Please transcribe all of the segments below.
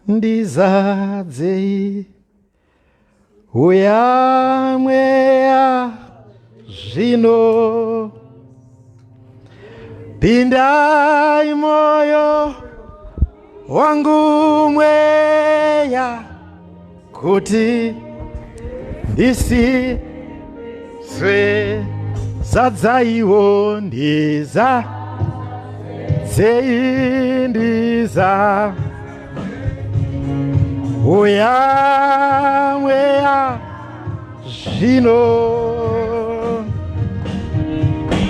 Ndizadzei uya mweya zvino pindai moyo wangu mweya kuti ndisiswe zadzaiwo ndiza dzei ndiza uya mweya zvino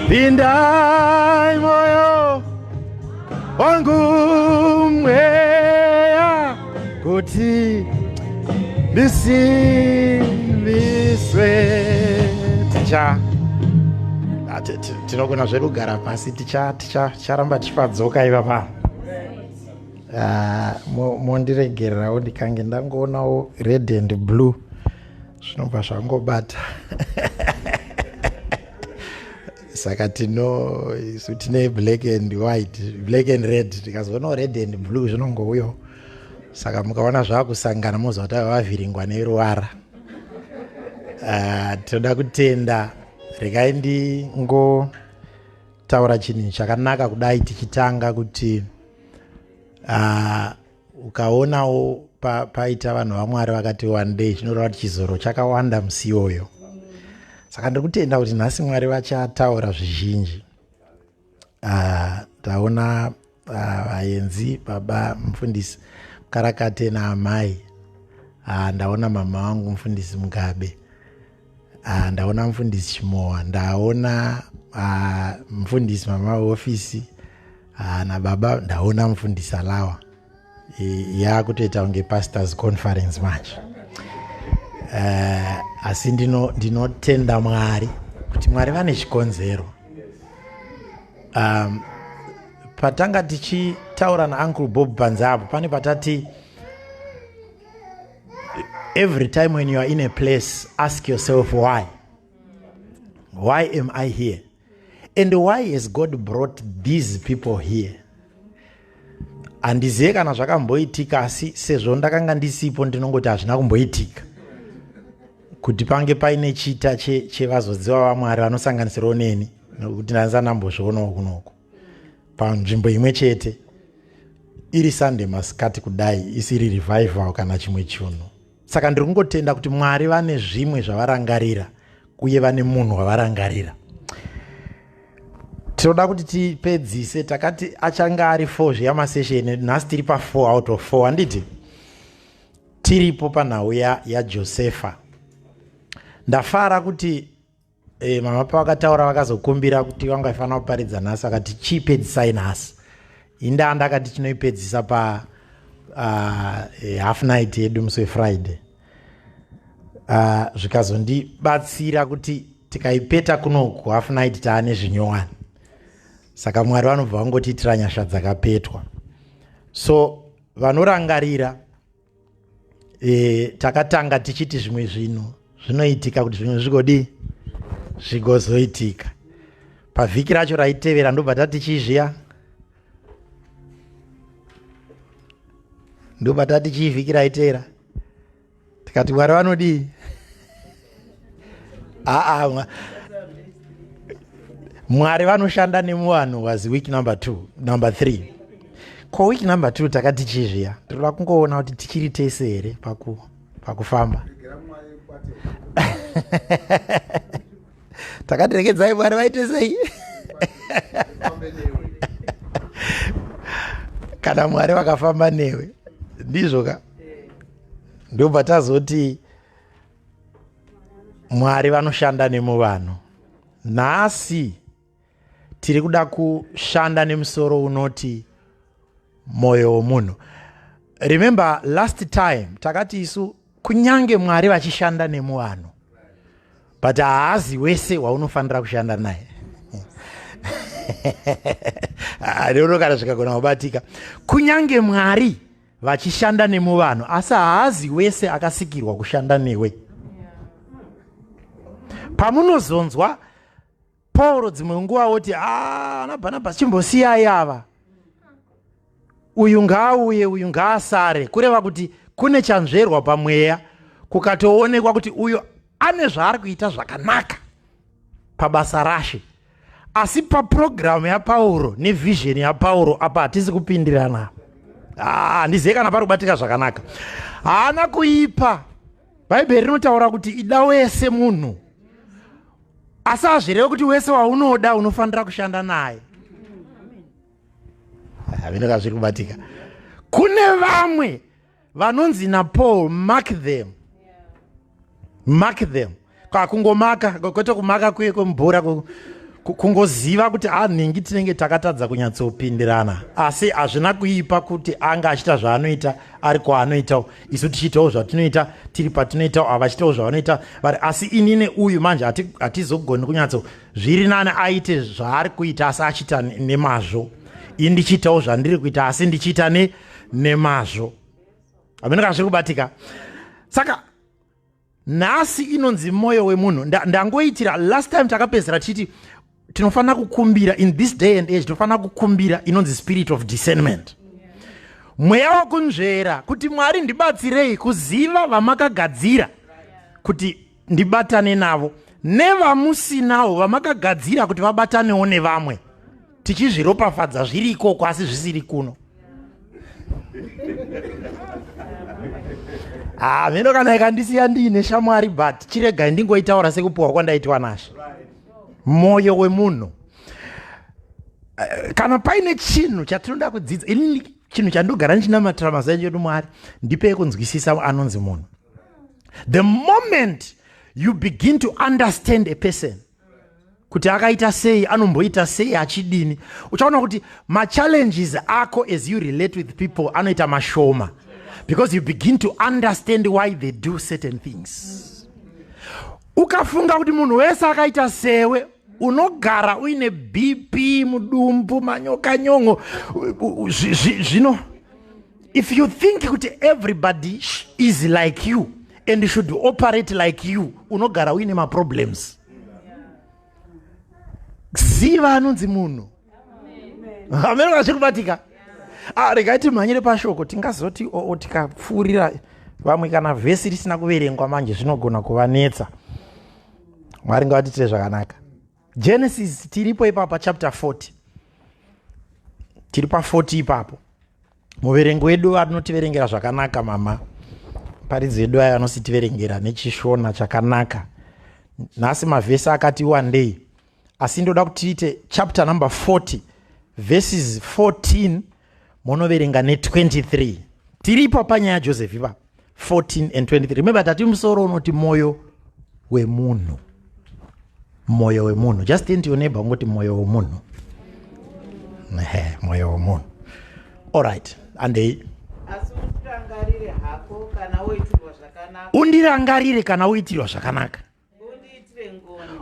pindai moyo wangu mweya kuti ndisimbiswe ticha ah, tinogona zvekugara pasi ticharamba tichipadzoka ivapa Ah, mondiregererawo ndikange ndangoonawo red and blue zvinobva zvangobata saka tino isu tine black and white black and red tikazoonawo red and blue zvinongouyawo saka mukaona zvakusangana moziva kuti vavhiringwa neruvara ah, tinoda kutenda regai ndingo taura chinhu chakanaka kudai tichitanga kuti uh, ukaonawo paita pa vanhu vamwari vakati one day zvinoreva kuti chizoro chakawanda musi iwoyo saka ndiri kutenda kuti nhasi mwari vachataura zvizhinji ah, ndaona uh, vaenzi baba mufundisi mukarakate naamai uh, ndaona mama wangu mufundisi mugabe uh, ndaona mufundisi chimowa ndaona uh, mufundisi mama wehofisi uh, nababa ndaona mufundisi alawa yakutoita kunge pastors conference manje uh, asi ndinotenda ndino mwari kuti mwari vane chikonzero um, patanga tichitaura nauncle bob panze apo pane patati every time when you are in a place ask yourself why why am i here and why has god brought these people here handizive kana zvakamboitika asi sezvo ndakanga ndisipo ndinongoti hazvina kumboitika kuti pange paine chita chevazodziwa vamwari vanosanganisirawo neni nokuti ndandisa ndambozvionawo kunoko panzvimbo imwe chete iri sunday masikati kudai isiri revival kana chimwe chinhu saka ndiri kungotenda kuti mwari vane zvimwe zvavarangarira uye vane munhu wavarangarira tinoda kuti tipedzise takati achange ari four zviya masesheni nhasi tiri pafour out of four handiti tiripo panhau yajosefa ya ndafara kuti e, mama pavakataura vakazokumbira kuti vanga vaifanira kuparidza nhasi vakati chiipedzisai nhasi indaa ndakati tinoipedzisa pa uh, half night yedu musi wefriday uh, zvikazondibatsira kuti tikaipeta kunoku half night taane zvinyowani saka mwari vanobva vangotiitira nyasha dzakapetwa so vanorangarira e, takatanga tichiti zvimwe zvinhu zvinoitika kuti zvimwe zvigodii zvigozoitika pavhiki racho raitevera ndobva tati chii zviya ndobva tati chii vhiki raiteera tikati mwari vanodii aa mwari vanoshanda nemuvanhu was week number two number three ko week number two takati chii zviya tinoda kungoona kuti tichiri tese here pakufamba takati regedzai mwari vaite sei kana mwari vakafamba newe ndizvo ka ndobva tazoti mwari vanoshanda nemuvanhu nhasi tiri kuda kushanda nemusoro unoti mwoyo womunhu remember last time takati isu kunyange mwari vachishanda nemuvanhu but haazi wese waunofanira kushanda naye ndiono kana zvikagona kubatika kunyange mwari vachishanda nemuvanhu asi haazi wese akasikirwa kushanda newe pamunozonzwa pauro dzimwe nguva woti ah, ana bhanabhasi chimbosiyai ava Uyu ngaauye, uyu ngaasare, kureva kuti kune chanzverwa pamweya, kukatoonekwa kuti uyu ane zvaari kuita zvakanaka pabasa raShe, asi papurogiramu yaPauro nevhizheni yaPauro apa hatisi kupindirana. Ah, handizive kana pari kubatika zvakanaka. Haana kuipa. Bhaibheri rinotaura kuti ida wese munhu, asi hazvireve kuti wese waunoda unofanira kushanda naye. Havinaka zviri kubatika. Kune vamwe vanonzi naPaul, mark them, mark them. Kungomaka, kwete kumaka kuye kwemubhora, kungoziva kuti anhingi tinenge takatadza kunyatsopindirana, asi hazvina kuipa kuti anga achiita zvaanoita ari kwaanoitawo, isu tichiitawo zvatinoita tiri patinoitawo, ava vachiitawo zvavanoita vari, asi ini neuyu manje hatizogoni kunyatso. Zviri nani aite zvaari kuita asi achiita nemazvo, ini ndichiitawo zvandiri kuita asi ndichiita nemazvo. Hameno kana zviri kubatika. Saka nhasi inonzi mwoyo wemunhu. Ndangoitira last time takapedzisira tichiti tinofanira kukumbira in this day and age, tinofanira kukumbira inonzi spirit of discernment, mweya wekunzvera, kuti Mwari ndibatsirei kuziva vamakagadzira kuti ndibatane navo nevamusinawo vamakagadzira kuti vabatanewo nevamwe, tichizviropafadza zviri ikoko asi zvisiri kuno. Hameno kana ikandisiya ndiine shamwari, but chiregai ndingoitaura sekupiwa kwandaitwa naShe. Mwoyo wemunhu, kana paine chinhu chatinoda kudzidza, inini chinhu chandogara ndichinamatira mazuva enyu, Mwari ndipei kunzwisisa anonzi munhu. The moment you begin to understand a person, kuti akaita sei, anomboita sei, achidini, uchaona kuti machallenges ako as you relate with people anoita mashoma, because you begin to understand why they do certain things. Ukafunga kuti munhu wese akaita sewe, unogara uine BP, mudumbu, manyokanyongo zvino. If you think kuti everybody is like you and should operate like you, unogara uine maproblems. Ziva anonzi munhu. Hameno kana zviri kubatika. Ah, regai timhanyire pashoko. Tingazoti oo tikapfuurira vamwe kana vhesi risina kuverengwa manje zvinogona kuvanetsa. Mwari ngavatiitire zvakanaka. Genesis, tiripo ipapa, chapter 40. Tiri pa40 ipapo. Muverengi wedu anotiverengera zvakanaka, mama paridzi edu aya anositiverengera nechiShona chakanaka. Nhasi mavhesi akati wandei, asi ndoda kuti tiite chapter number 40, verses 14, munoverenga ne23. Tiripo panyaya yaJoseph ipapo, 14 and 23. Remember, tati musoro unoti mwoyo wemunhu. Mwoyo wemunhu. Just turn to your neighbor, ungoti, "Mwoyo wemunhu." Ehe, mwoyo wemunhu. Alright, andei. Asi undirangarire hako kana woitirwa zvakanaka. Undirangarire kana woitirwa zvakanaka. Undiitire ngoni.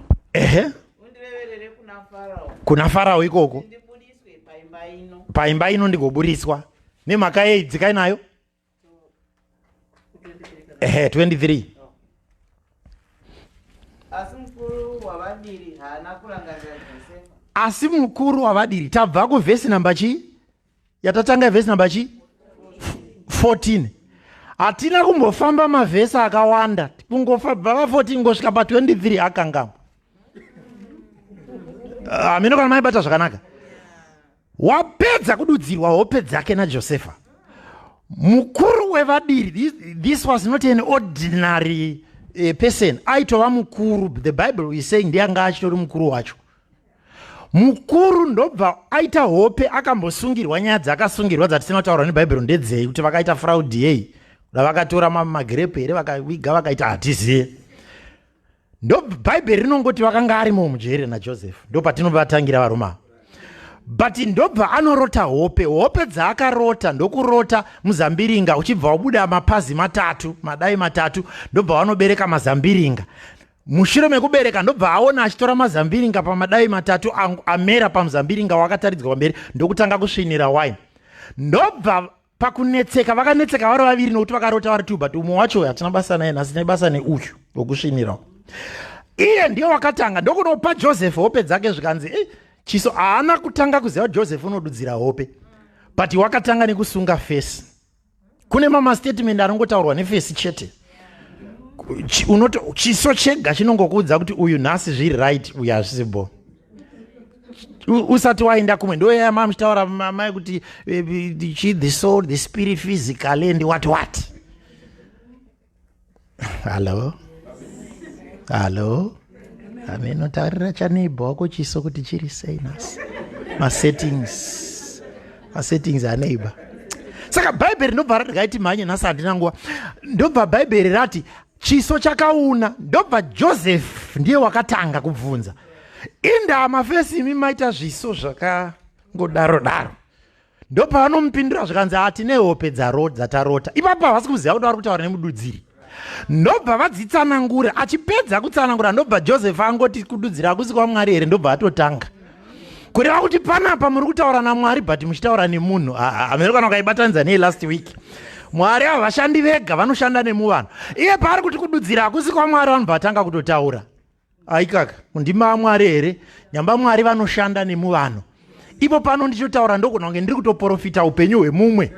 Undireverere kuna Farao. Kuna Farao ikoko. Ndibudiswe paimba ino. Paimba ino ndigoburiswa. Nemhaka yei? Dzikai nayo. Ehe, 23. Asi mukuru wavadiri haana kurangarira Josefa. Asi mukuru wavadiri, tabva kuvhesi namba chii yatatanga? Vhesi namba chii? 14. Hatina kumbofamba mavhesi akawanda, kungobva va14 ngosvika pa23, akangama. Hameno kana maibata zvakanaka. Wapedza kududzirwa hope dzake naJosefa, mukuru wevadiri, this was not an ordinary person, aitova mukuru. The Bible is saying ndianga achitori mukuru wacho, mukuru. Ndobva aita hope, akambosungirwa nyaya dzakasungirwa dzatisina kutaurwa nebhaibheri ndedzei, kuti vakaita fraud yei, vakatora magirepu here, vakaviga, vakaita, hatizive. Ndo Bhaibheri rinongoti vakanga arimo mujeri naJoseph, ndo patinovatangira varume ava. But ndobva anorota hope. Hope dzaakarota, ndokurota muzambiringa uchibva wabuda mapazi matatu, madai matatu, ndobva wanobereka mazambiringa. Mushure mekubereka, ndobva aona achitora mazambiringa pamadai matatu amera pamuzambiringa wakataridzwa pamberi, ndokutanga kusvinira wine. Ndobva pakunetseka, vakanetseka vari vaviri, nokuti vakarota vari two, but umwe wacho hatina basa naye nhasi, nebasa neuyu wokusvinirawo. Iye ndiye wakatanga, ndokunopa Joseph hope dzake. Zvikanzi, eh, chiso haana kutanga kuziva Joseph unodudzira hope. But wakatanga nekusunga face. Kune mama statement anongotaurwa nefesi chete. Unoto chiso chega chinongokuudza kuti uyu nhasi zviri right, uyu hazvisi bo. Usati waenda kumwe ndo yaya mama muchitaura mai kuti eh, eh, the soul, the spirit, physically and what what. Hallo, hallo, ameno taurira chaneighbor wako chiso kuti chiri sei nhasi. Masettings, masettings aneighbor. Saka bhaibheri ndobva rikaiti mhanye nhasi handina nguva. Ndobva bhaibheri rati chiso chakauna. Ndobva Joseph ndiye wakatanga kubvunza, indaa mafesi imi maita zviso zvakangodaro daro. Ndopavanomupindura zvikanzi hatine hope dzatarota. Ipapo havasi kuziva kuti vari kutaura nemududziri. Ndobva vadzitsanangura. Achipedza kutsanangura ndobva Joseph angoti kududzira hakusi kwaMwari here, ndobva atotanga kureva kuti panapa muri kutaura naMwari but muchitaura nemunhu. Hameno kana ukaibatanidza nei last week. Mwari ava vashandi vega vanoshanda nemuvanhu. Iye paari kuti kududzira hakusi kwaMwari, vanobva vatanga kutotaura. Aikaka ndima aMwari here? Nyamba Mwari vanoshanda nemuvanhu. Ipo pano ndichotaura ndogona kunge ndiri kutoprofita upenyu hwemumwe.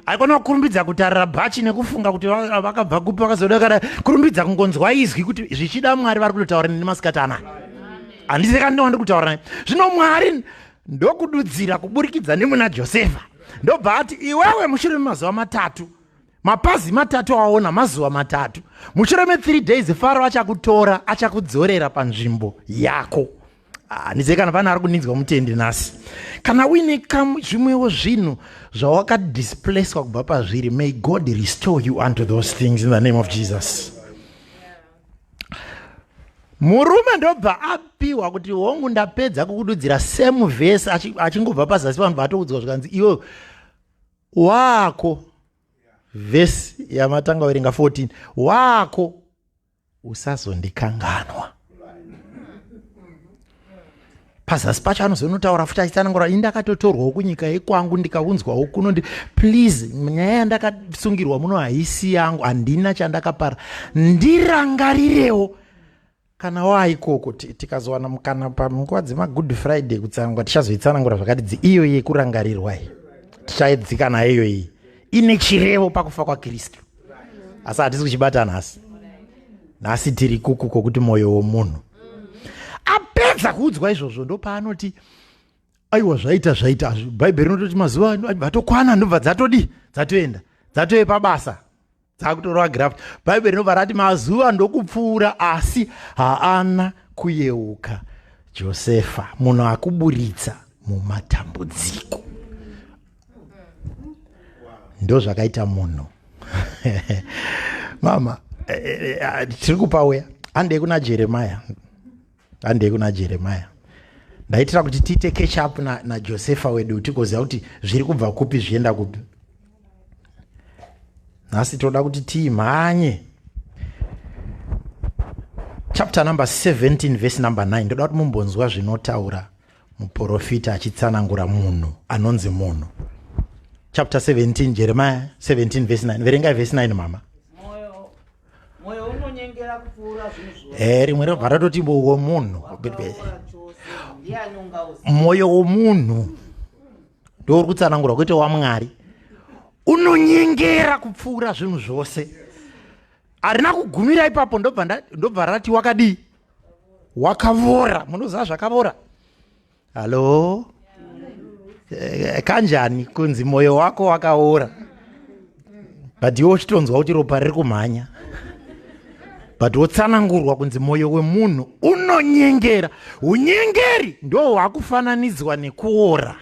Aikona kukurumbidza kutarira bhachi nekufunga kuti vakabva kupi vakazoda kana kurumbidza kungonzwa izwi kuti zvichida Mwari vari kutotaura neni masikati anaya. Handisi kana ndiri kutaura naye. Zvino Mwari ndokududzira kuburikidza nemuna Josefa. Ndobva ati iwewe mushure memazuva matatu, mapazi matatu aona mazuva matatu, mushure me3 days Faro achakutora achakudzorera panzvimbo yako. Handizive kana pane ari kuninzwa mutendi nhasi. Kana uine zvimwewo zvinhu zvawakadisplacwa kubva pazviri, may God restore you unto those things in the name of Jesus. Murume ndobva apiwa kuti hongu ndapedza kukududzira same verse, achingobva pazasi vanhu vatoudzwa zvikanzi iwe wako vhesi yamatanga verenga 14 wako usazondikanganwa. Pazasi pacho anozonotaura futi achitsanangura, ini ndakatotorwawo kunyika yekwangu ndikaunzwawo kuno, please nyaya yandakasungirwa muno haisi yangu, handina chandakapara, ndirangarirewo kana waaikoko. Tikazowana mukana panguva dzemagood Friday kutsanangura, tichazoitsanangura zvakati dzi iyo yekurangarirwa iyi tichaidzika nayo iyo iyi ine chirevo pakufa kwaKristu, asi hatisi kuchibata nhasi. Nhasi tiri kuku kwokuti mwoyo womunhu. Apedza kuudzwa izvozvo ndopaanoti aiwa zvaita zvaita. Bhaibheri rinototi mazuva vatokwana ndobva dzatodi dzatoenda dzatove pabasa dzakutorova graft. Bhaibheri rinobva rati mazuva ndokupfuura asi haana kuyeuka Josefa, munhu akuburitsa mumatambudziko. Ndo zvakaita munhu. Mama, tiri kupauya handei kuna Jeremaya, handei kuna Jeremaya. Ndaitira kuti tiite catch up naJosefa na wedu, tigoziva kuti zviri kubva kupi zvienda kupi. Nhasi toda kuti tiimhanye chapter number 17 verse number 9. Ndoda kuti mumbonzwa zvinotaura muprofita achitsanangura munhu anonzi munhu. Chapter 17, Jeremiah 17 verse 9. Verengai verse 9 mama. Moyo unonyengera kupfuura zvinhu zvose. Rimwe robva ratoti womunhu. Wakaora chose, ndiani ungauziva? Moyo womunhu ndouri kutsanangurwa kwete waMwari, unonyengera kupfuura zvinhu zvose. Harina kugumira ipapo, ndobva rati wakadii? Wakavora. Munoziva zvakavora? Hallo, kanjani kunzi moyo wako wakaora, but iwe uchitonzwa kuti ropa riri kumhanya, but wotsanangurwa kunzi moyo wemunhu unonyengera. Unyengeri ndo hwakufananidzwa nekuora,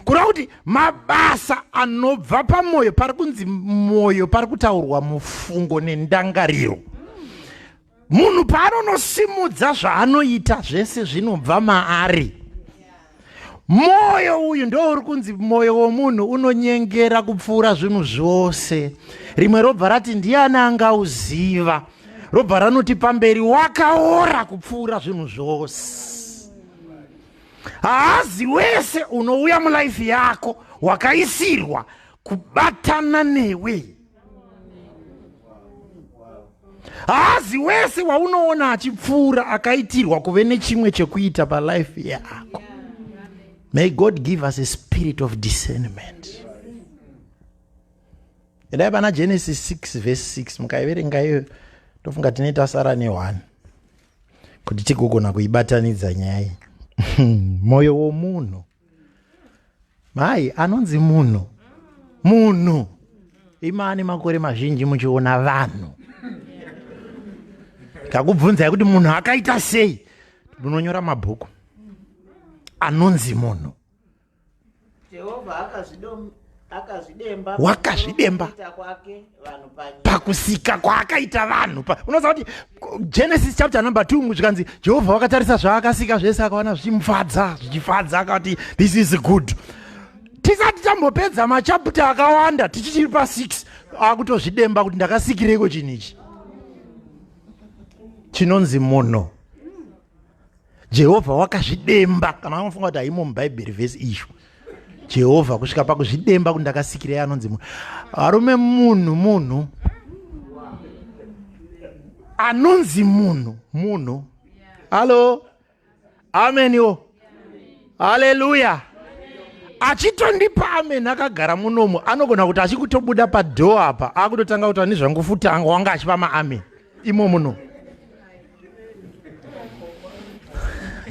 kureva kuti mabasa anobva pamwoyo. Pari kunzi mwoyo pari kutaurwa mufungo nendangariro. Munhu paanonosimudza zvaanoita zvese zvinobva maari. Mwoyo uyu ndo uri kunzi mwoyo womunhu unonyengera kupfuura zvinhu zvose. Rimwe robva rati ndiani angauziva? Robva ranoti pamberi wakaora kupfuura zvinhu zvose. Haazi wese unouya mulaifi yako wakaisirwa kubatana newe. Haazi wese waunoona achipfuura akaitirwa kuve nechimwe chekuita palaifi yako. May God give us a spirit of discernment. Endai pana Genesis 6 verse 6 mukaiverenga iyoyo tofunga tine tasara ne1 kuti tigogona kuibatanidza nyaya iyi. Moyo womunhu mai anonzi munhu munhu imani makore mazhinji muchiona vanhu ndakubvunzai kuti munhu akaita sei munonyora mabhuku anonzi munhu Jehovha akazvidemba wakazvidemba pakusika kwaakaita vanhu unoziva kuti Genesis chapter number 2 zvikanzi Jehovha wakatarisa zvaakasika zvese akaona zvichimufadza zvichifadza akati this is good tisati tambopedza machaputa akawanda tichichiri pa6 akutozvidemba kuti ndakasikireiko chinhu ichi chinonzi munhu Jehovha wakazvidemba kana vanofunga kuti haimo mubhaibheri vhesi ishu Jehovha kusvika pakuzvidemba kuti ndakasikirei anonzi munhu varume munhu munhu anonzi munhu munhu hallo ameniwo haleluya achitondipa amen akagara munomu anogona kuti achikutobuda padhoo apa akutotanga kuti ani zvangu futi anga wanga achipa maamen imo muno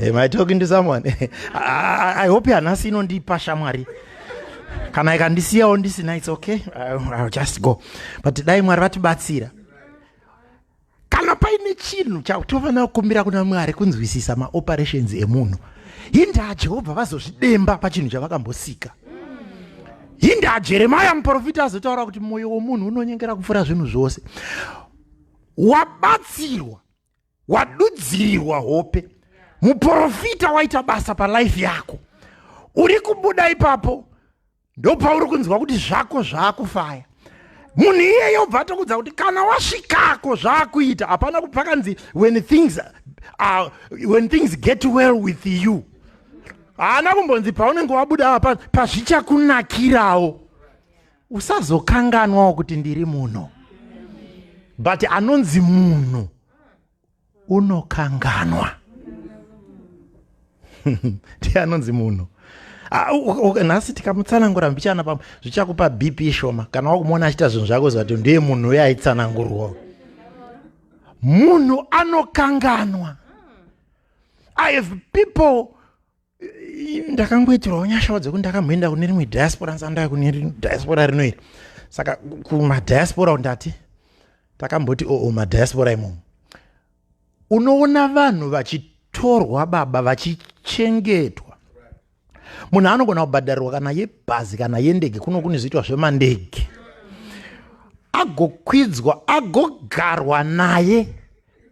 Am I talking to someone? I hope yanhasi inondipa shamwari. Kana ikandisiyawo ndisina it's okay. I'll just go. But dai Mwari vatibatsira. Kana paine chinhu chatofanira kukumbira kuna Mwari kunzwisisa maoperations emunhu. Hindaa Jehovha vazozvidemba pachinhu chavakambosika. Hindaa Jeremiah muprofita azotaura kuti mwoyo womunhu unonyengera kupfuura zvinhu zvose. Wabatsirwa wadudzirirwa hope muprofita waita basa palife yako uri kubuda ipapo ndopauri kunzwa kuti zvako zvaakufaya munhu iyeye obva atokudza kuti kana wasvikako zvaakuita hapana pakanzi when things, when things get well with you haana kumbonzi paunenge wabuda apa pazvichakunakirawo usazokanganwawo kuti ndiri muno but anonzi munhu unokanganwa ndiye anonzi munhu ah, nhasi tikamutsanangura mbichana pamwe zvichakupa bp shoma kana wakumuona achiita zvinhu zvako ziva kuti ndiye munhu uye aitsanangurwa munhu anokanganwa I have people ndakangoitirwawo nyashawo dzekuti ndakamboenda kune rimwe diaspora ndisati ndaya kune diaspora rino iri saka kumadiaspora ndati takamboti oo oh, madiaspora imomo unoona vanhu vachitorwa baba vachichengetwa munhu anogona kubhadharirwa kana yebhazi kana yendege kuno kune zviitwa zvemandege agokwidzwa agogarwa naye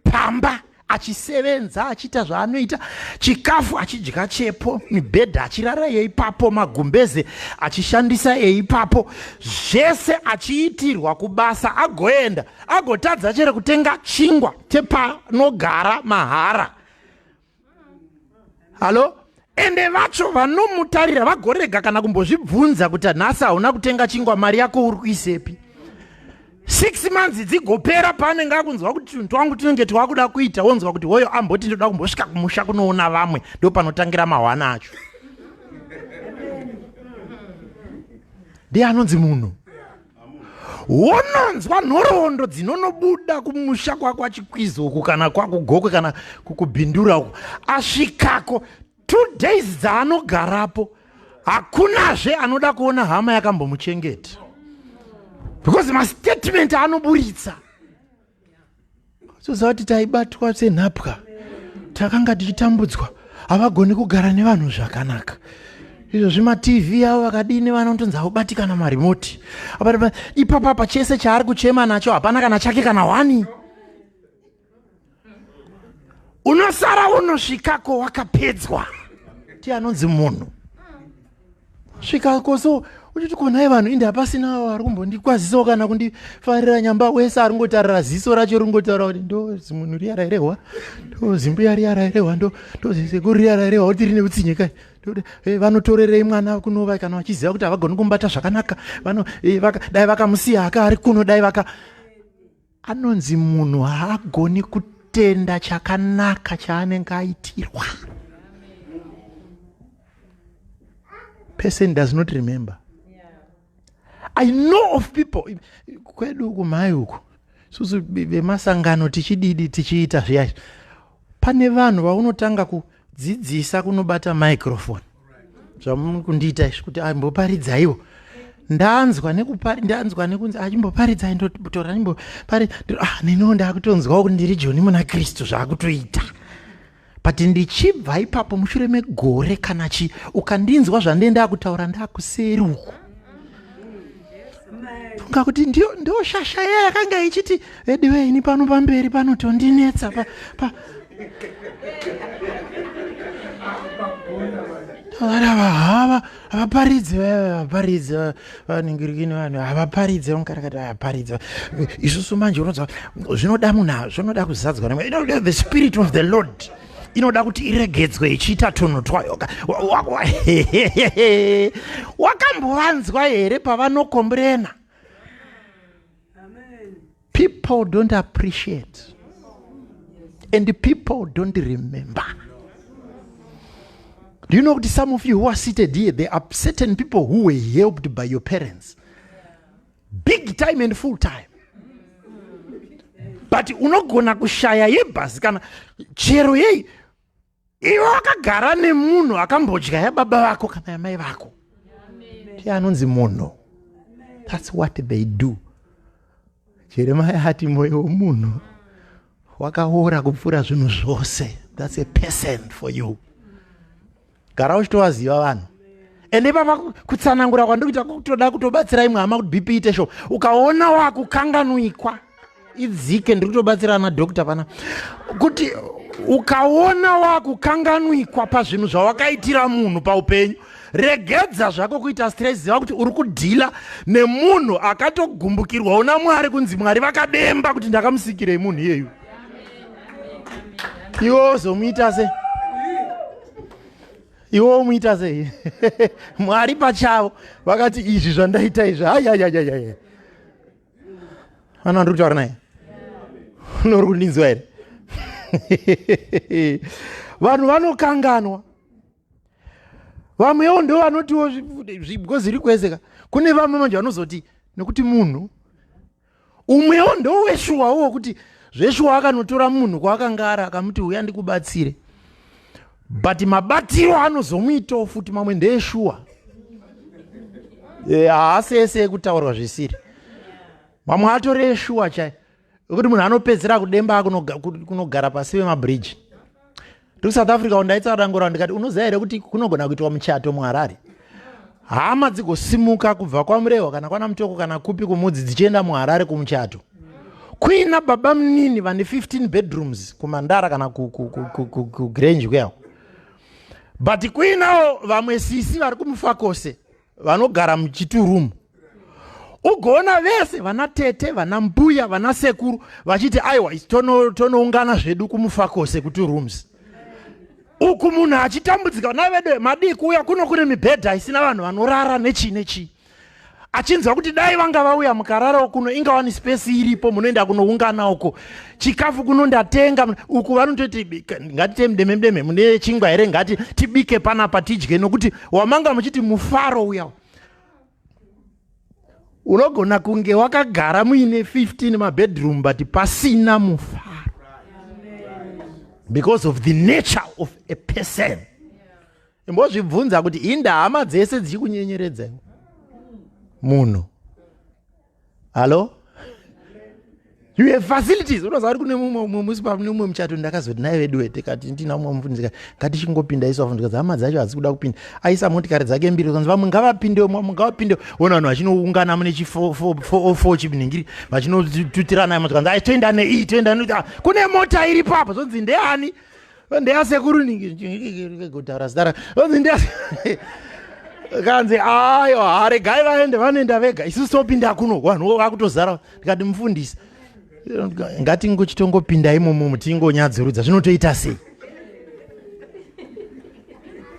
pamba achisevenza achiita zvaanoita chikafu achidya chepo mibhedha achirara yeipapo magumbeze achishandisa eipapo zvese achiitirwa kubasa agoenda agotadza chere kutenga chingwa chepanogara mahara halo ende vacho vanomutarira vagorega kana kumbozvibvunza kuti nhasi hauna kutenga chingwa mari yako uri kuisepi six months dzigopera paanenge akunzwa kuti tunhu twangu tinenge twakuda kuita wonzwa kuti hoyo amboti ndoda kumbosvika kumusha kunoona vamwe ndo panotangira mahwana acho ndiye anonzi munhu wononzwa nhoroondo dzinonobuda kumusha kwakwachikwizi uku kana kwakugokwe kana kukubhindura uku asvikako two days dzaanogarapo hakunazve anoda kuona hama yakambomuchengeta because mastatement anoburitsa Toziva kuti taibatwa senhapwa, takanga tichitambudzwa, havagoni kugara nevanhu zvakanaka. Izvozvi matv avo vakadini vanotonzi haubatikana marimoti ipapapa chese chaari kuchema nacho hapana kana chake kana hwani. Unosara unosvikako wakapedzwa ti anonzi munhu svikako so uchiti ko nhai vanhu inde hapasina vari kumbondikwazisawo kana kundifarira nyamba wese ari ngotarira ziso racho ringotaura kuti ndo zimunhu riya rairehwa ndo zimbuya riya rairehwa ndo ndo zisekuru riya rairehwa kuti rine utsinye kai eh, vanotorerei mwana kunova kana vachiziva kuti havagoni kumubata zvakanaka vano eh, dai vakamusiya aka ari kuno dai vaka Anonzi munhu haagoni kutenda chakanaka chaanenge aitirwa. Person does not remember. I know of people kwedu kumhai uku, susu vemasangano tichididi tichiita zviya, pane vanhu vaunotanga kudzidzisa kunobata microphone, zvamuri kundiita izvi, kuti amboparidzaiwo. Ndanzwa nekupari, ndanzwa nekunzi achimboparidzai, ndotora ndimbopari. Ah, neniwo ndakutonzwawo kuti ndiri joni muna Kristu, zvaakutoita. But ndichibva ipapo, mushure megore kana chi, ukandinzwa zvandee ndakutaura, ndakuseri uku, funga kuti ndio shasha iya yakanga ichiti, "Ediwe, ini pano pamberi panotondinetsa pa, pa. Hava havaparidzi, vaparidzi vaningirikini, vanhu havaparidzi, vankarakati havaparidzi. Isusu manje unonzwa zvinoda munhu, zvinoda kuzadzwa. The spirit of the Lord inoda kuti iregedzwe ichiita tunhu twayo. Wakambovanzwa here pavanokomburena? People don't appreciate and people don't remember. Do you know that some of you who are seated here, there are certain people who were helped by your parents big time and full time, but unogona kushaya yebhasi kana chero yei. Iwe wakagara nemunhu akambodya yababa vako kana yamai vako, ndiye anonzi munhu. That's what they do. Jeremaya ati mwoyo womunhu wakaora kupfuura zvinhu zvose. That's a person for you. Gara uchitovaziva vanhu. Ende ipapa kutsanangura kwandikuita kutoda kutobatsira imwe hama kuti BP ite sho. Ukaona wakukanganwikwa, idzike. Ndiri kutobatsira ana doctor pana kuti ukaona wakukanganwikwa pazvinhu zvawakaitira munhu paupenyu, regedza zvako kuita stress. Ziva kuti uri kudhila nemunhu akatogumbukirwawo naMwari, kunzi Mwari vakademba kuti ndakamusikirei munhu iyeyu. Iwe uzomuita sei? Iwe umuita sei? Mwari pachavo vakati, "Izvi zvandaita izvi, ayayayaya." Ana, ndiri kutaura naye, nori kundinzwa here? Vanhu vanokanganwa. Vamwewo ndo vanotiwo, because iri kweseka, kune vamwe manje vanozoti nekuti munhu umwewo ndoweshuwawo wekuti zveshuwa akanotora munhu kwaakanga ari, akamuti, "Uya ndikubatsire," but mabatiro anozomuitawo futi mamwe ndeeshuwa. Haasi ese ekutaurwa zvisiri. Mamwe atori eshuwa chai, ekuti munhu anopedzera kudemba kunogara pasi pemabridge. Ndiri South Africa, ndaitsanangura ndikati, unoziva here kuti kunogona kuitwa muchato muHarare, hama dzigosimuka kubva kwaMurehwa kana kwana Mutoko kana kupi kumudzi, dzichienda muHarare kumuchato, kuina baba munini vane 15 bedrooms kuMandara kana kuGrange kuyako, but kuinawo vamwe sisi vari kuMufakose vanogara muchiturumu? Ugoona vese vana tete, vana mbuya, vana sekuru vachiti, "Aiwa, tonoungana zvedu kuMufakose kutu rooms." Uku munhu achitambudzika, "Vana vedu, madii kuuya kuno? Kune mibhedha isina vanhu vanorara nechii nechii." Achinzwa kuti dai vanga vauya mukararawo kuno, ingawani space iripo, munoenda kunoungana uko, chikafu kuno ndatenga. Uku vanototi, "Ngatite mudeme mudeme, mune chingwa here? Ngati tibike panapa tidye." Nokuti wamanga muchiti mufaro uya, unogona kunge wakagara muine 15 mabedroom but pasina mufaro because of the nature of a person. Imbozvibvunza kuti inda hama dzese dzichikunyenyeredza munhu. Hallo, you have facilities. Unoziva kuti kune mumwe musi pane mumwe muchato, ndakazoti nai vedu, tikati ndina mumwe mufundisi, ngatichingopinda isu. Vafundisi, hama dzacho hadzisi kuda kupinda. Aisa motikari dzake mbiri, kanzi vamwe ngavapinde, vamwe ngavapinde. Ona vanhu vachinoungana mune chi 404 chinhingiri, vachinotutirana. Kanzi, "Ai, toenda nei, toenda nei." Kune mota iri papo, zvonzi ndeani? Ndeyasekuru kutaura zita, zvonzi ndeya. Kanzi, "Ayo, haregai vaende, vanoenda vega, isusu topinda kuno." Vanhu vakutozara. Ndikati, "Mufundisi, ngatingochitongopinda imomo, tingonyadzurudza, zvinotoita sei?"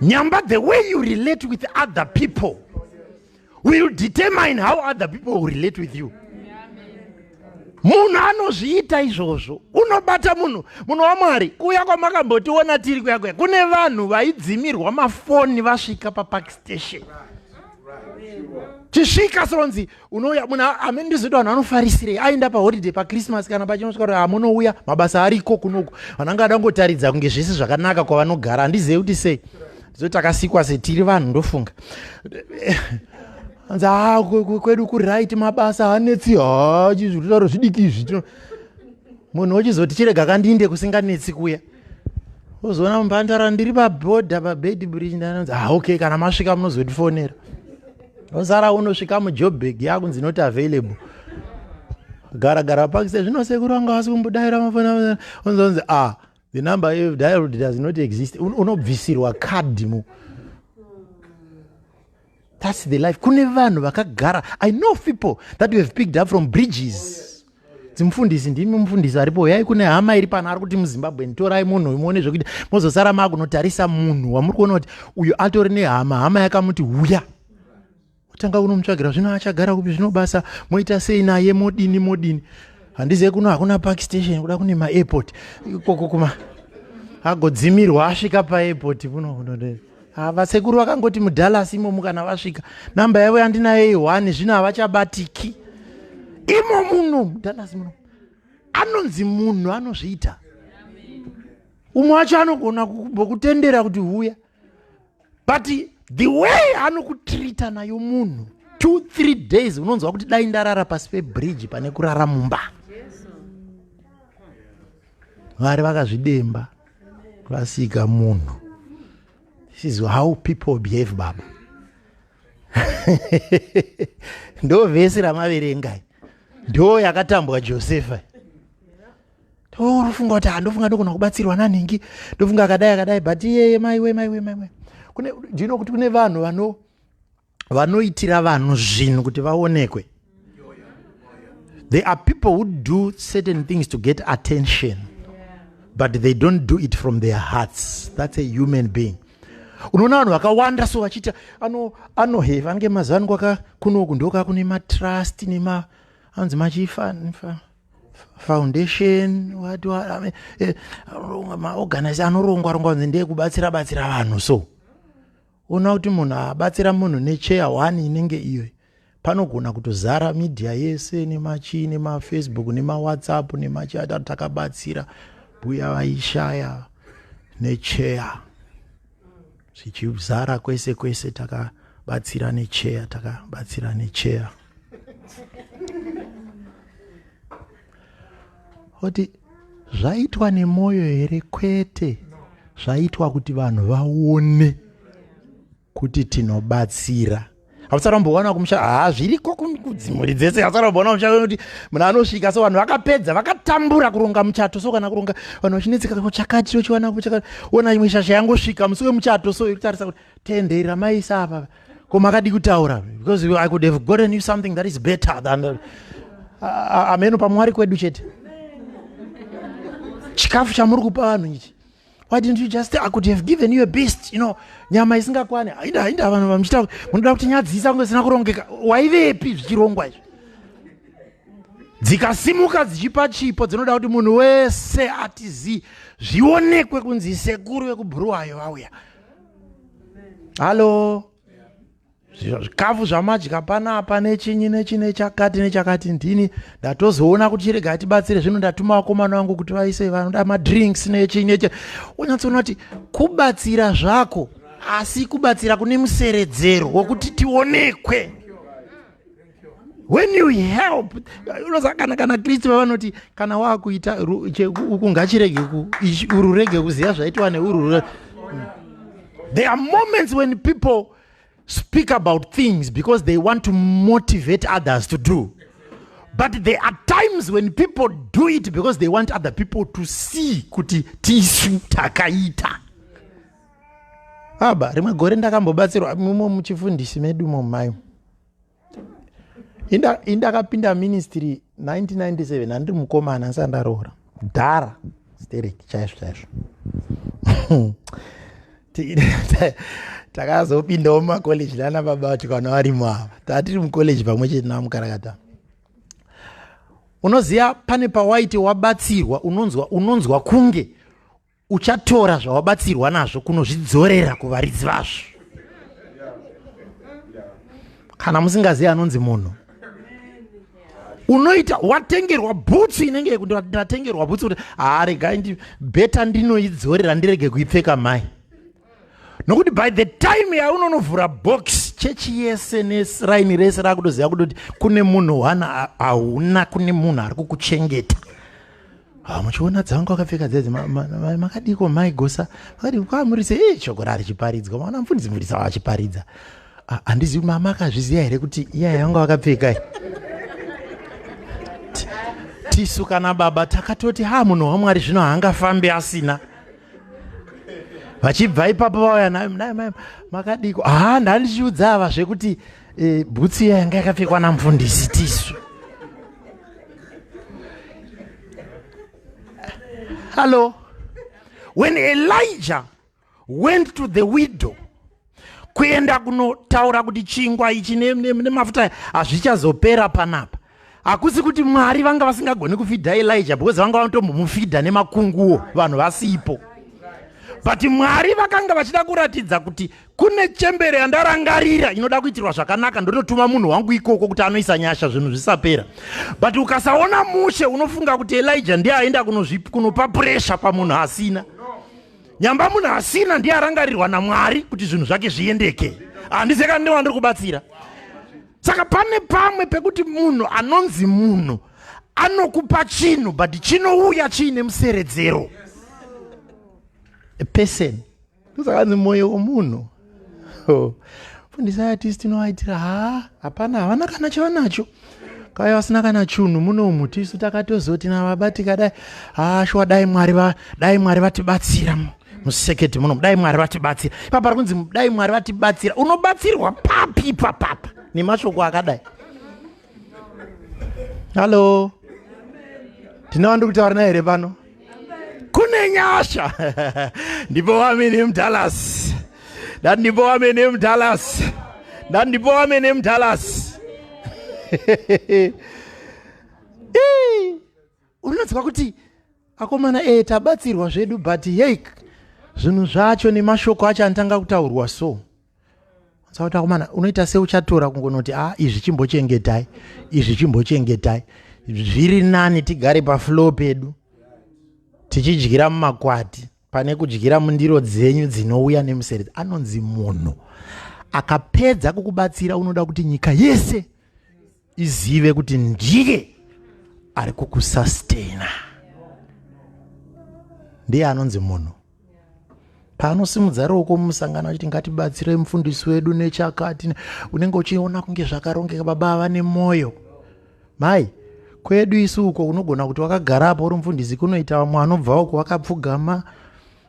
Nyamba, the way you relate with other people will determine how other people will relate with you. Munhu anozviita izvozvo, unobata munhu. Munhu waMwari, kuuya kwamakambotiona tiri kuya kuya, kune vanhu vaidzimirwa mafoni vasvika papark station. Chisvika sonzi unouya munhu amene ndizoita vanhu vanofarisirei aenda paholiday pachristmas kana pachinosvika kuti hamunouya mabasa ariko kunoku vanhu anga ada kungotaridza kunge zvese zvakanaka kwavanogara handizive kuti sei ndizo takasikwa setiri vanhu ndofunga anzi ha kwedu kuright mabasa hanetsi ha chizvitauro zvidiki izvi munhu wochizoti chirega kandinde kusinganetsi kuya ozoona mubandara ndiri pabhodha pabed bridge ndanonzi ah okay kana masvika munozotifonera osara unosvika mujobeg yakunzi not available gara gara pakise zvino sekuru vanga vasi kumbodaira mafoni onzonzi ah the number you dialed does not exist unobvisirwa card mu that's the life kune vanhu vakagara i know people that we have picked up from bridges dzimufundisi ndimi mufundisi aripo uyai kune hama iri pano ari kuti muzimbabwe nditorai munhu muone zvekuita mozosara makunotarisa munhu wamuri kuona kuti uyu atori nehama hama yakamuti huya otanga kunomutsvagira zvino achagara kupi zvino basa moita sei naye modini modini handizive kuno hakuna park station kuda kune maairport ikoko kuma agodzimirwa asvika paairport kuno kuno Ah, vasekuru vakangoti mudallas imomo kana vasvika namba yavo yandinayo ihwani zvino havachabatiki imo muno mudallas muno anonzi munhu anozviita umwe wacho anogona kumbokutendera kuti huya but the way anokutrita nayo munhu 2 3 days unonzwa kuti dai ndarara pasi pebridge pane kurara mumba Mwari vakazvidemba vasika munhu. This is how people behave baba. Ndo vhesi ramaverenga. Ndo yakatambwa Josefa. Torufunga kuti handofunga ndogona kubatsirwa nanhingi. Ndofunga akadai akadai but iyeye maiwe maiwe maiwe. Kune do you know kuti kune vanhu vano vanoitira vanhu zvinhu kuti vaonekwe there are people who do certain things to get attention but they don't do it from their hearts that's a human being unoona vanhu vakawanda so vachiita anohe vange mazuva ano kwaka kunoku ndoka kune matrust nema anzi machifa foundation what what eh, maorganize anorongwa rongwa kunzi ndeyekubatsira batsira vanhu so Ona kuti munhu abatsira munhu necheya one inenge iyo panogona kutozara media yese nemachii nemafacebook nemawhatsapp nemachata takabatsira mbuya vaishaya necheya zvichizara kwese kwese takabatsira necheya takabatsira necheya oti zvaitwa nemwoyo here kwete zvaitwa kuti vanhu vaone kuti tinobatsira hausati wamboona kumusha haa zviriko kudzimhuri dzese hausati wamboona kumusha kuti munhu anosvika so vanhu vakapedza vakatambura kuronga muchato so kana kuronga vanhu vachinetseka chakati tochiwana chakati ona imwe shasha yangosvika musi wemuchato so ikutarisa kuti tende ramaisa apa ko makadi kutaura because i could have gotten you something that is better than ameno pamwari kwedu chete chikafu chamuri kupa vanhu ichi why didn't you just i could have given you a beast you know nyama isingakwani hainda hainda vanhu vamuchita munoda kuti nyadzisa kunge isina kurongeka waivepi zvichirongwa izvi dzikasimuka dzichipa chipo dzinoda kuti munhu wese ati zii zvionekwe kunzi sekuru vekubhuruwayo vauya hallo zvikafu zvamadya panapa nechinyi nechi nechakati nechakati ndini ndatozoona kuti chirega tibatsire zvino ndatuma vakomana vangu kuti vaise vanoda madrinks nechinyi neche unyatsoona kuti kubatsira zvako asi kubatsira kune museredzero wokuti tionekwe when you help unoziva kana kana kristu vavanoti kana wakuita uku ngachirege uru rege kuziva zvaitwa neuru there are moments when people speak about things because they want to motivate others to do but there are times when people do it because they want other people to see kuti tisu takaita aba rimwe gore ndakambobatsirwa mumo muchifundisi medu momai indakapinda ministry 1997 handiri mukomana ndisati ndaroora dhara sterek chaizvo chaizvo takazopindawo mumacollege nana baba vacho kana varimo ava tatiri mucollege pamwe chete namukarakata unoziva pane pawaiti wabatsirwa unonzwa unonzwa kunge uchatora zvawabatsirwa nazvo kunozvidzorera kuvaridzi vazvo. Kana musingazivi anonzi munhu, unoita watengerwa bhutsu inenge yekuti ndatengerwa bhutsu kuti haa regai ndi beta ndinoidzorera ndirege kuipfeka mai, nokuti by the time yaunonovhura box, chechi yese nesraini rese rakutoziva kutoti kune munhu wana hauna, kune munhu ari kukuchengeta. Ah, muchiona dzangu akapfeka dzedzi, makadiko mai gosa, makadii kwamuri sei? Shoko rarichiparidzwa, maona mufundisi, mufundisi vachiparidza. Ah, handizivi mama akazviziva here kuti iya yanga vakapfeka. Tisu kana baba takatoti ha, munhu waMwari zvino haangafambi asina. Vachibva ipapo vauya nayo, nayo makadiko? Ha, ndandichiudza ava zvekuti bhutsi iya yanga yakapfekwa namufundisi tisu. Hello, when Elijah went to the widow kuenda kunotaura kuti chingwa ichi nemafuta hazvichazopera panapa, hakusi kuti Mwari vanga vasingagoni kufidha Elijah, because vanga vatombomufidha nemakunguo vanhu vasipo, but Mwari vakanga vachida kuratidza kuti kune chembere yandarangarira inoda kuitirwa zvakanaka, ndototuma munhu wangu ikoko kuti anoisa nyasha zvinhu zvisapera. But ukasaona mushe, unofunga kuti Elijah ndiye aenda kunopa puresha pamunhu asina. Nyamba munhu asina ndiye arangarirwa naMwari kuti zvinhu zvake zviendeke. Handizeka ndewandiri kubatsira. Saka pane pamwe pekuti munhu anonzi munhu anokupa chinhu, but chinouya chiine museredzero. A person, ndosakanzi mwoyo womunhu. Oh. Fundisa atisi tinovaitira, ha, hapana, havana kana chavanacho, kauya vasina kana chunhu munomu. Tisu takatozoti navaba tikadai, ha, shuwa, dai Mwari dai Mwari vatibatsira museketi munomu, dai Mwari vatibatsira. Ipapa pari kunzi dai Mwari vatibatsira, unobatsirwa papi ipapapa nemashoko akadai? Hallo, tinova ndiri kutaura naye here pano? Kune nyasha. Ndipo wamene muDallas, ndati ndipo wamene muDallas, ndati ndipo wamene muDallas. Unonzwa kuti akomana, e, tabatsirwa zvedu, but yei, zvinhu zvacho nemashoko acho anotanga kutaurwa so. Saka kuti akomana, unoita seuchatora kungonoti, a, izvi chimbochengetai, izvi chimbochengetai, zviri nani tigare pafloor pedu tichidyira mumakwati pane kudyira mundiro dzenyu dzinouya nemuseredzi. Anonzi munhu akapedza kukubatsira, unoda kuti nyika yese izive kuti ndiye ari kukusustaina. Ndiye anonzi munhu. Paanosimudza ruoko mumusangano achiti ngatibatsirei mufundisi wedu nechakati, unenge uchiona kunge zvakarongeka. Baba ava nemwoyo mai kwedu isu uko, unogona kuti wakagara apo uri mufundisi, kunoita vamwe vanobva uko vakapfugama,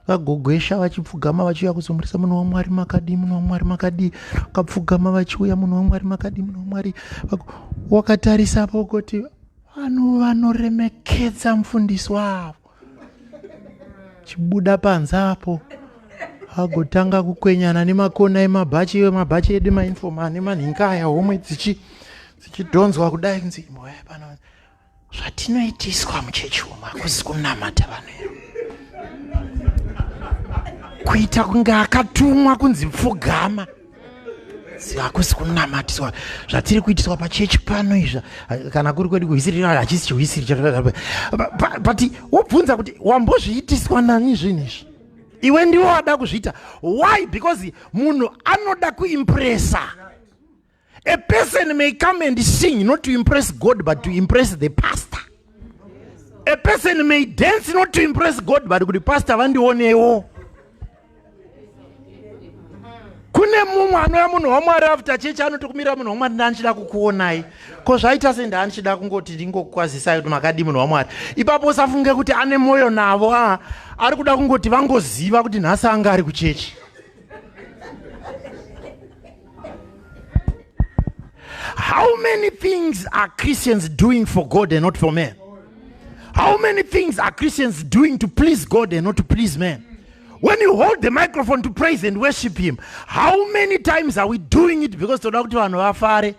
vagogwesha, vachipfugama vachiuya kuzomurisa, "Munhu waMwari makadii? Munhu waMwari makadii?" Vakapfugama vachiuya, "Munhu waMwari makadii? Munhu waMwari." Wakatarisa apo kuti vanhu vanoremekedza mufundisi wavo. Chibuda panze apo, agotanga kukwenyana nemakona emabhachi, iwe mabhachi edu mainfoma nemanhinga aya, homwe dzichidhonzwa kudai, kunzi imboya pano. Zvatinoitiswa muchechi umu hakuzi kunamata. Vanhu kuita kunge akatumwa kunzi pfugama, hakusi kunamatiswa zvatiri kuitiswa pachechi pano izva. Kana kuri kwedu kuhwisiri, hachisi chihwisiri, but wobvunza kuti wambozviitiswa nani zvinhu izvi? Iwe ndiwo wada kuzviita. Why? Because munhu anoda kuimpresa. A person may come and sing not to impress God but to impress the pastor. A person may dance not to impress God but kuti pastor vandionewo. Kune mumwe anouya, munhu waMwari, after chechi anotokumira, "Munhu waMwari, ndandichida kukuonai. Ko zvaita se?" "Ndandichida kungoti ndingokwazisai kuti makadii, munhu waMwari." Ipapo usafunge kuti ane mwoyo navo. A, ari kuda kungoti vangoziva kuti nhasi anga ari kuchechi. How many things are Christians doing for God and not for men? How many things are Christians doing to please God and not to please men? When you hold the microphone to praise and worship him, how many times are we doing it because toda kuti vanhu vafare?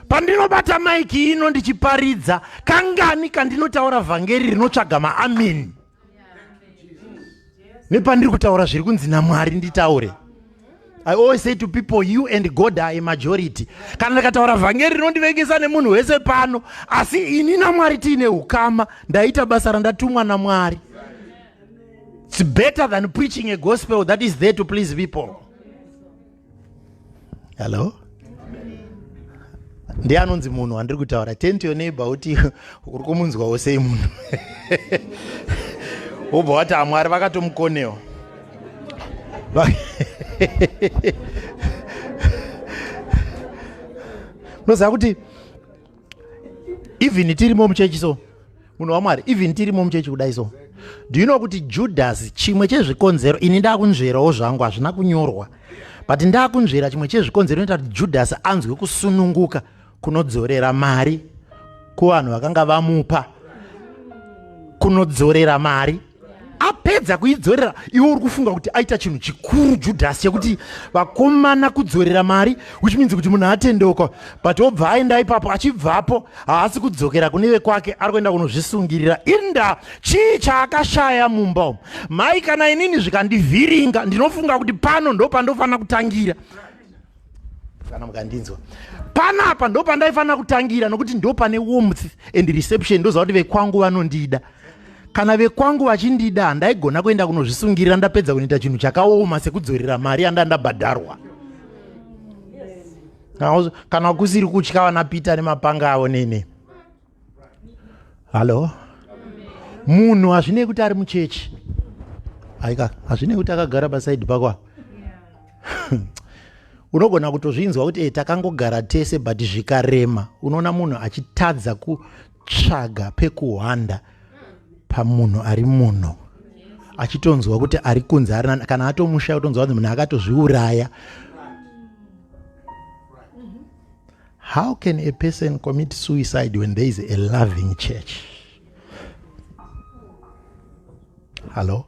Pandinobata maiki ino ndichiparidza, kangani kandinotaura vhangeri rinotsvaga maameni nepandiri kutaura zviri kunzi naMwari nditaure? I always say to people, you and God are a majority. Kana ndikataura vhangeri rinondivengesa nemunhu wese pano, asi ini naMwari tiine ukama, ndaita basa randatumwa naMwari. It's better than preaching a gospel that is there to please people. Hello? Ndiye anonzi munhu wandiri kutaura. Turn to your neighbor uti uri kumunzwawo sei munhu. Wobva wati aMwari vakatomukonewa. Unoziva kuti even tirimo muchechi so munhu wamwari even tirimo muchechi kudai so do you know kuti judas chimwe chezvikonzero ini ndakunzverawo zvangu hazvina kunyorwa but ndakunzvera chimwe chezvikonzero inoita kuti judas anzwe kusununguka kunodzorera mari kuvanhu vakanga vamupa kunodzorera mari apedza kuidzorera iwe uri kufunga kuti aita chinhu chikuru judhasi chekuti vakomana kudzorera mari which means kuti munhu atendeuka but obva aenda ipapo achibvapo haasi kudzokera kune vekwake ari kuenda kunozvisungirira inda chii chaakashaya mumba umu mai kana inini zvikandivhiringa ndinofunga kuti pano ndo pandofanira kutangira kana mukandinzwa panapa ndo pandaifanira kutangira nokuti ndo pane warmth and reception ndoziva kuti vekwangu vanondida kana vekwangu vachindida handaigona kuenda kunozvisungirira ndapedza kunoita chinhu chakaoma sekudzorera mari yanda ndabhadharwa kana kusiri kutya vana peter nemapanga avo nene hallo munhu hazvinei kuti ari muchechi aika hazvinei kuti akagara pasaidi pako apa unogona kutozvinzwa kuti e takangogara tese but zvikarema unoona munhu achitadza kutsvaga pekuhwanda pamunhu ari munhu achitonzwa kuti ari kunze ari nani kana atomushaya kutonzwa kuti munhu akatozviuraya. How can a person commit suicide when there is a loving church? Hello?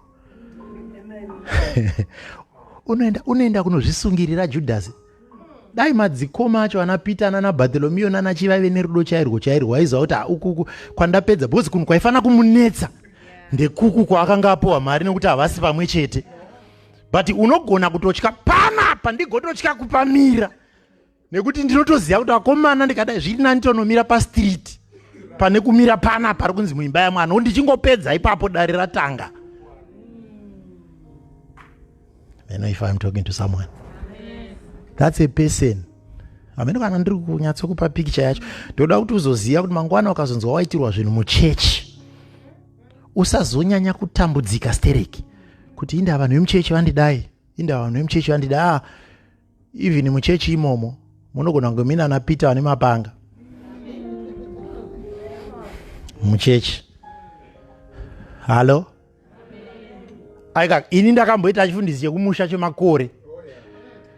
Unoenda unoenda kunozvisungirira Judas. Dai madzikoma acho ana Peter nana Bartholomew nana chi vaive nerudo chairwo chairwo waiziva kuti ah, uku kwandapedza because kunhu kwaifanira kumunetsa ndekuku kwaakanga apowa mari nekuti havasi pamwe chete. But unogona kutotya panapa ndigototya kupamira. Nekuti ndinotoziva kuti akomana ndikadai zviri nani tonomira pastreet pane kumira pana pari kunzi muimba yamwana ndichingopedza ipapo dare ratanga. I know if I'm talking to someone. That's a person. Hameno kana ndiri kunyatsokupa picture yacho. Ndoda kuti uzoziva kuti mangwana ukazonzwa waitirwa zvinhu muchechi usazonyanya kutambudzika stereki kuti inda vanhu vemuchechi vandidai inda vanhu vemuchechi vandidai ah, even muchechi imomo munogona kunge muina ana peter vane mapanga muchechi hallo aika ini ndakamboita chifundisi chekumusha chemakore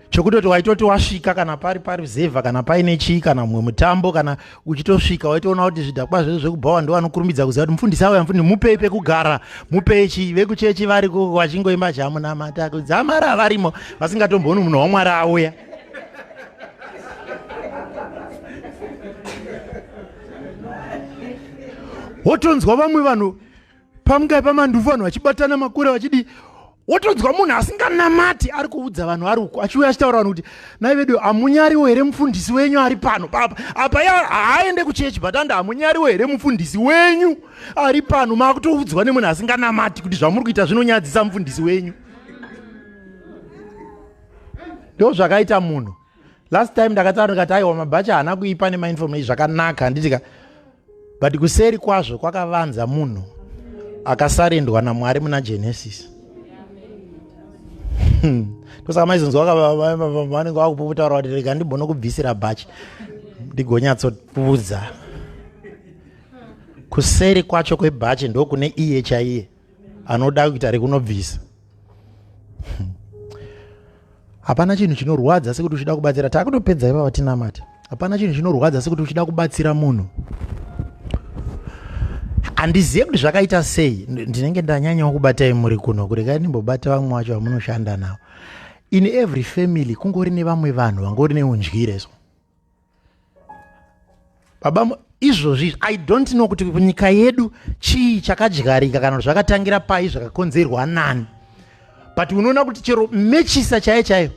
chekutoti waitoti wasvika kana pari paruzevha kana paine chii kana mumwe mutambo kana uchitosvika waitoona kuti zvidhakwa zvedu zvekubhawa ndo vanokurumidza kuziva kuti mufundisi auya mufundisi mupei pekugara mupei chii vekuchechi vari vachingoimba chamunamata kudzamara varimo vasingatombooni munhu wamwari auya wotonzwa vamwe vanhu pamungai pamandufu vanhu vachibatana makure vachidii wotonzwa munhu asinganamati ari kuudza vanhu ari uku achiuya achitaura vanhu kuti nai vedu hamunyariwo here mufundisi wenyu ari pano papa apa ya haaende kuchechi but andi hamunyariwo here mufundisi wenyu ari pano maakutoudzwa nemunhu asinganamati kuti zvamuri kuita zvinonyadzisa mufundisi wenyu ndo zvakaita munhu last time ndakataura ndikati aiwa mabhachi haana kuipa nemainformation zvakanaka handitika but kuseri kwazvo kwakavanza munhu akasarendwa namwari muna genesis ndosaka maizonzwa vanenge vakupuputaura kuti rega ndimbonokubvisira bhachi ndigonyatsokuudza kuseri kwacho kwebhachi ndokune iye chaiye anoda kuita rekunobvisa Hapana chinhu chinorwadza sekuti uchida kubatsira. Takutopedza ipapa tinamate. Hapana chinhu chinorwadza sekuti uchida kubatsira munhu. Handizive kuti zvakaita sei. Ndinenge ndanyanyawo kubatai muri kuno. Kuregai ndimbobata vamwe vacho vamunoshanda navo. In every family kungori nevamwe vanhu vangori neundyire so. Baba izvozvi I don't know kuti kunyika yedu chii chakadyarika kana kuti zvakatangira pai zvakakonzerwa nani. But unoona kuti chero mechisa chaiyo chaiyo.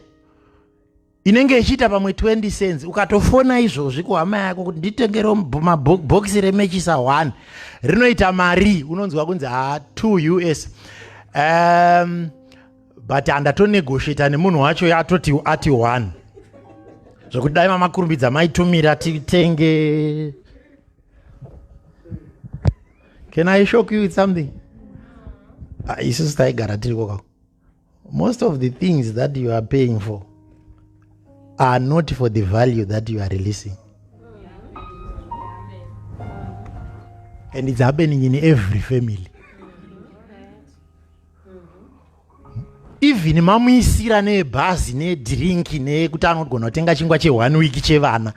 Inenge ichiita pamwe 20 cents. Ukatofona izvozvi kuhama yako kuti nditengerewo mabhokisi remechisa 1 rinoita mari, unonzwa kunzi ha 2 US. But handatonegotiata nemunhu wacho, atoti ati 1, zvekuti dai mamakurumbidza maitumira titenge. Can I shock you with something? Isusu taigara tiriko kako. Most of the things that you are paying for are not for the value that you are releasing. And it's happening in every family. Even mamuisira nebhazi nedhirinki nekuti anogona kutenga chingwa che1 week chevana,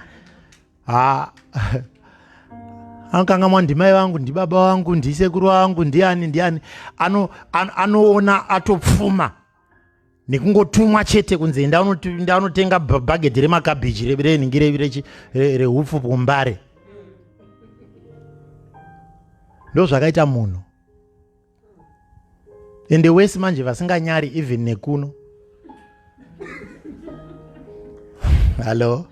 ha, anokangamwa ndimai vangu, ndibaba vangu, ndisekuru vangu, ndiani ndiani. Anoona atopfuma nekungotumwa chete kunzi enda unotenga bhagedhi remakabhichi renhingi rehupfu kuMbare. Ndo zvakaita munhu. Ende wese manje vasinganyari, even nekuno. Hallo,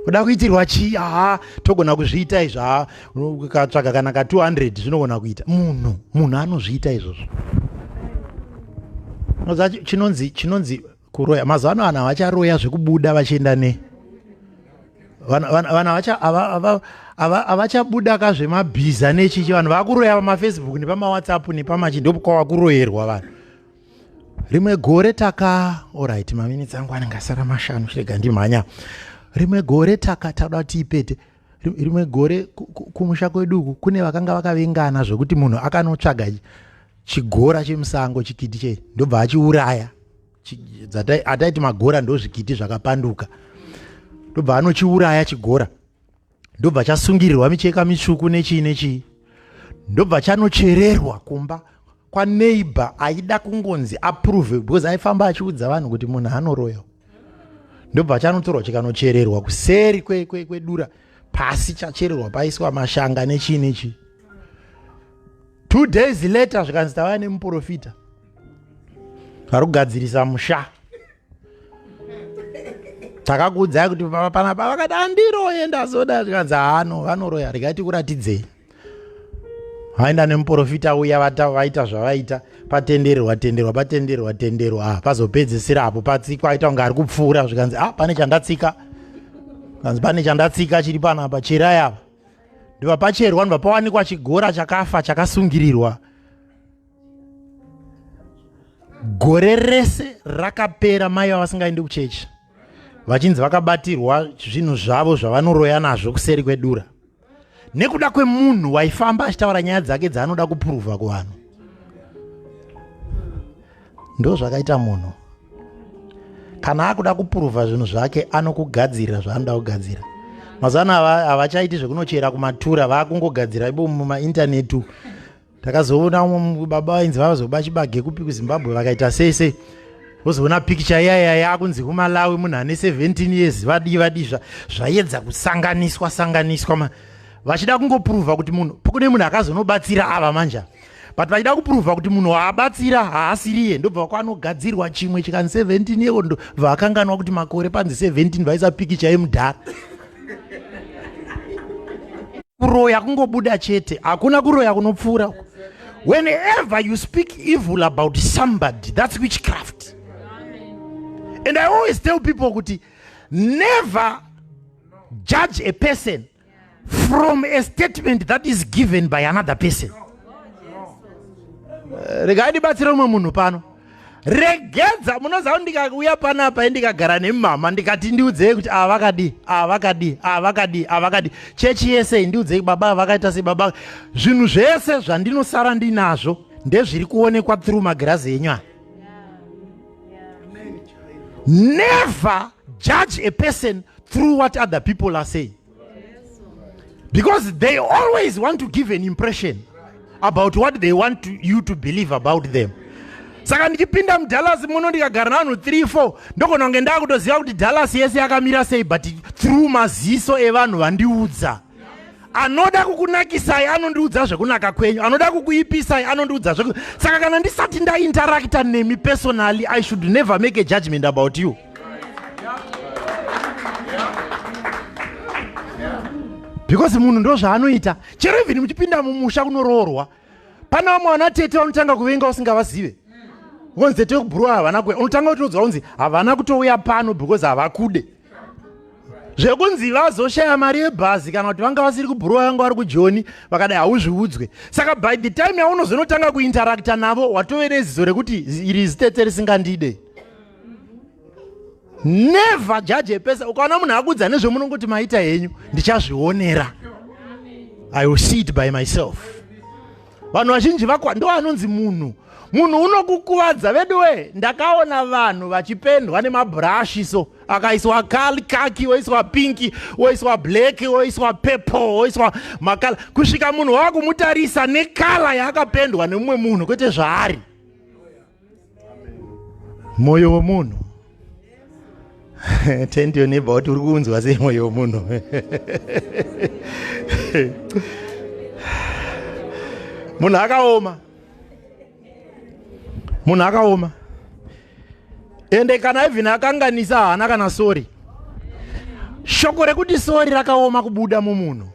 kuda kuitirwa chii? Haa, togona kuzviita izvo. Ha, ukatsvaga kana ka 200 zvinogona kuita. Munhu anozviita izvozvo. Unoziva chinonzi kuroya? Mazuva ano vanhu havacharoya zvekubuda vachienda ne vanhu havachabuda ka zvemabhiza nechichi. Vanhu vakuroya pamaFacebook nepamaWhatsApp nepamachi, ndokwava kuroyerwa vanhu. Rimwe gore taka, alright, maminitsi angu anenge asara 5, chirega ndimhanya. Rimwe gore taka tada tiipete. Rimwe gore kumusha kwedu uku kune vakanga vakavengana zvokuti munhu akanotsvaga chigora chemusango, chikiti che, ndobva achiuraya. Ataiti magora ndozvikiti zvakapanduka. Ndobva anochiuraya chigora, ndobva chasungirirwa micheka mitsvuku nechii nechii, ndobva chanochererwa kumba kwaneighbor aida kungonzi approve, because aifamba achiudza vanhu kuti munhu anoroya. Ndobva chanotorwa chikanochererwa kuseri kwedura pasi, chachererwa paiswa mashanga nechii nechii. 2 days later zvikanzi tava nemuprofita vari kugadzirisa musha. Takakuudzai kuti panapa vakati andiroye, ndazoda. Zvikanzi haano vanoroya, regai tikuratidzei. Vaenda nemuprofita uya, vaita zvavaita, patendererwa tenderwa, patendererwa tenderwa. Ah, pazopedzisira apo patsikwa, aita kunge ari kupfuura, zvikanzi, ah, pane chandatsika. Kanzi pane chandatsika chiri panapa, cherai apa. Ndobva pacherwa, ndobva pawanikwa chigora chakafa chakasungirirwa. Gore rese rakapera mai vavasingaendi kuchechi, vachinzi vakabatirwa zvinhu zvavo zvavanoroya nazvo kuseri kwedura, nekuda kwemunhu waifamba achitaura nyaya dzake dzaanoda kupuruvha kuvanhu. Ndo zvakaita munhu, kana akuda kupuruvha zvinhu zvake anokugadzirira zvaanoda kugadzira. Mazuva ano havachaiti zvekunochera kumatura, vaakungogadzira ibo mumaintaneti. Takazoona umwe baba vainzi vavazoba chibage kupi kuZimbabwe, vakaita sei sei, wozoona pikicha iyaya yakunzi kuMalawi, munhu ane 17 years, vadii vadii, zvaedza kusanganiswa sanganiswa, vachida kungopuruvha kuti munhu, kune munhu akazonobatsira ava manja, but vachida kupuruvha kuti munhu waabatsira haasiriye. Ndobva kwanogadzirwa chimwe chikanzi 17 yeko, ndobva vakanganwa kuti makore panzi 17, vaisa pikicha yemudhara. Kuroya kungobuda chete, hakuna kuroya kunopfuura. Whenever you speak evil about somebody, that's witchcraft. And I always tell people kuti never judge a person from a statement that is given by another person. Regai ndibatsire umwe munhu pano. Regedza, munoziva kuti ndikauya panapa, ndikagara nemama, ndikati ndiudzei kuti ava vakadii, ava vakadii, ava vakadii, ava vakadii, chechi yese ndiudzei, baba vakaita sei, baba, zvinhu zvese zvandinosara ndinazvo ndezviri kuonekwa through magirazi enyu aya. Never judge a person through what other people are saying, because they always want to give an impression about what they want you to believe about them. Saka ndichipinda muDallas muno, ndikagara navanhu 3 4, ndogona kunge ndakutoziva kuti Dallas yese yakamira sei, but through maziso evanhu vandiudza. Anoda kukunakisai anondiudza zvekunaka kwenyu, anoda kukuipisai anondiudza zveku. Saka kana ndisati ndainteracta nemi personally, I should never make a judgment about you. Because munhu ndo zvaanoita. Chero even muchipinda mumusha kunoroorwa, pana vamwe vana tete vanotanga kuvenga usingavazive. Vonzi tete vekubhuruwa havana kuuya, unotanga kutoudzwa kunzi havana kutouya pano because havakude. Zvekunzi vazoshaya mari yebhazi kana kuti vanga vasiri kubhuruwa, vanga vari kujoni, vakadai, hauzviudzwe. Saka by the time yaunozonotanga kuinteracta navo, watove nezizo rekuti iri zitete risingandide. Never judge a person. Ukaona munhu akuudza nezvemunongoti maita henyu, ndichazvionera. I will see it by myself. Vanhu vazhinji vakwa ndo anonzi munhu. Munhu unokukuvadza veduwe. Ndakaona vanhu vachipendwa nemabhurashi so, akaiswa kaki, woiswa pinki, woiswa black, woiswa purple, woiswa makala, kusvika munhu wakumutarisa nekala yaakapendwa nemumwe munhu, kwete zvaari. Mwoyo wemunhu. Tend your neighbor kuti uri kuunzwa sei mwoyo wemunhu. Munhu akaoma, munhu akaoma. Ende kana even akanganisa, haana kana sorry. Shoko rekuti sorry rakaoma kubuda mumunhu.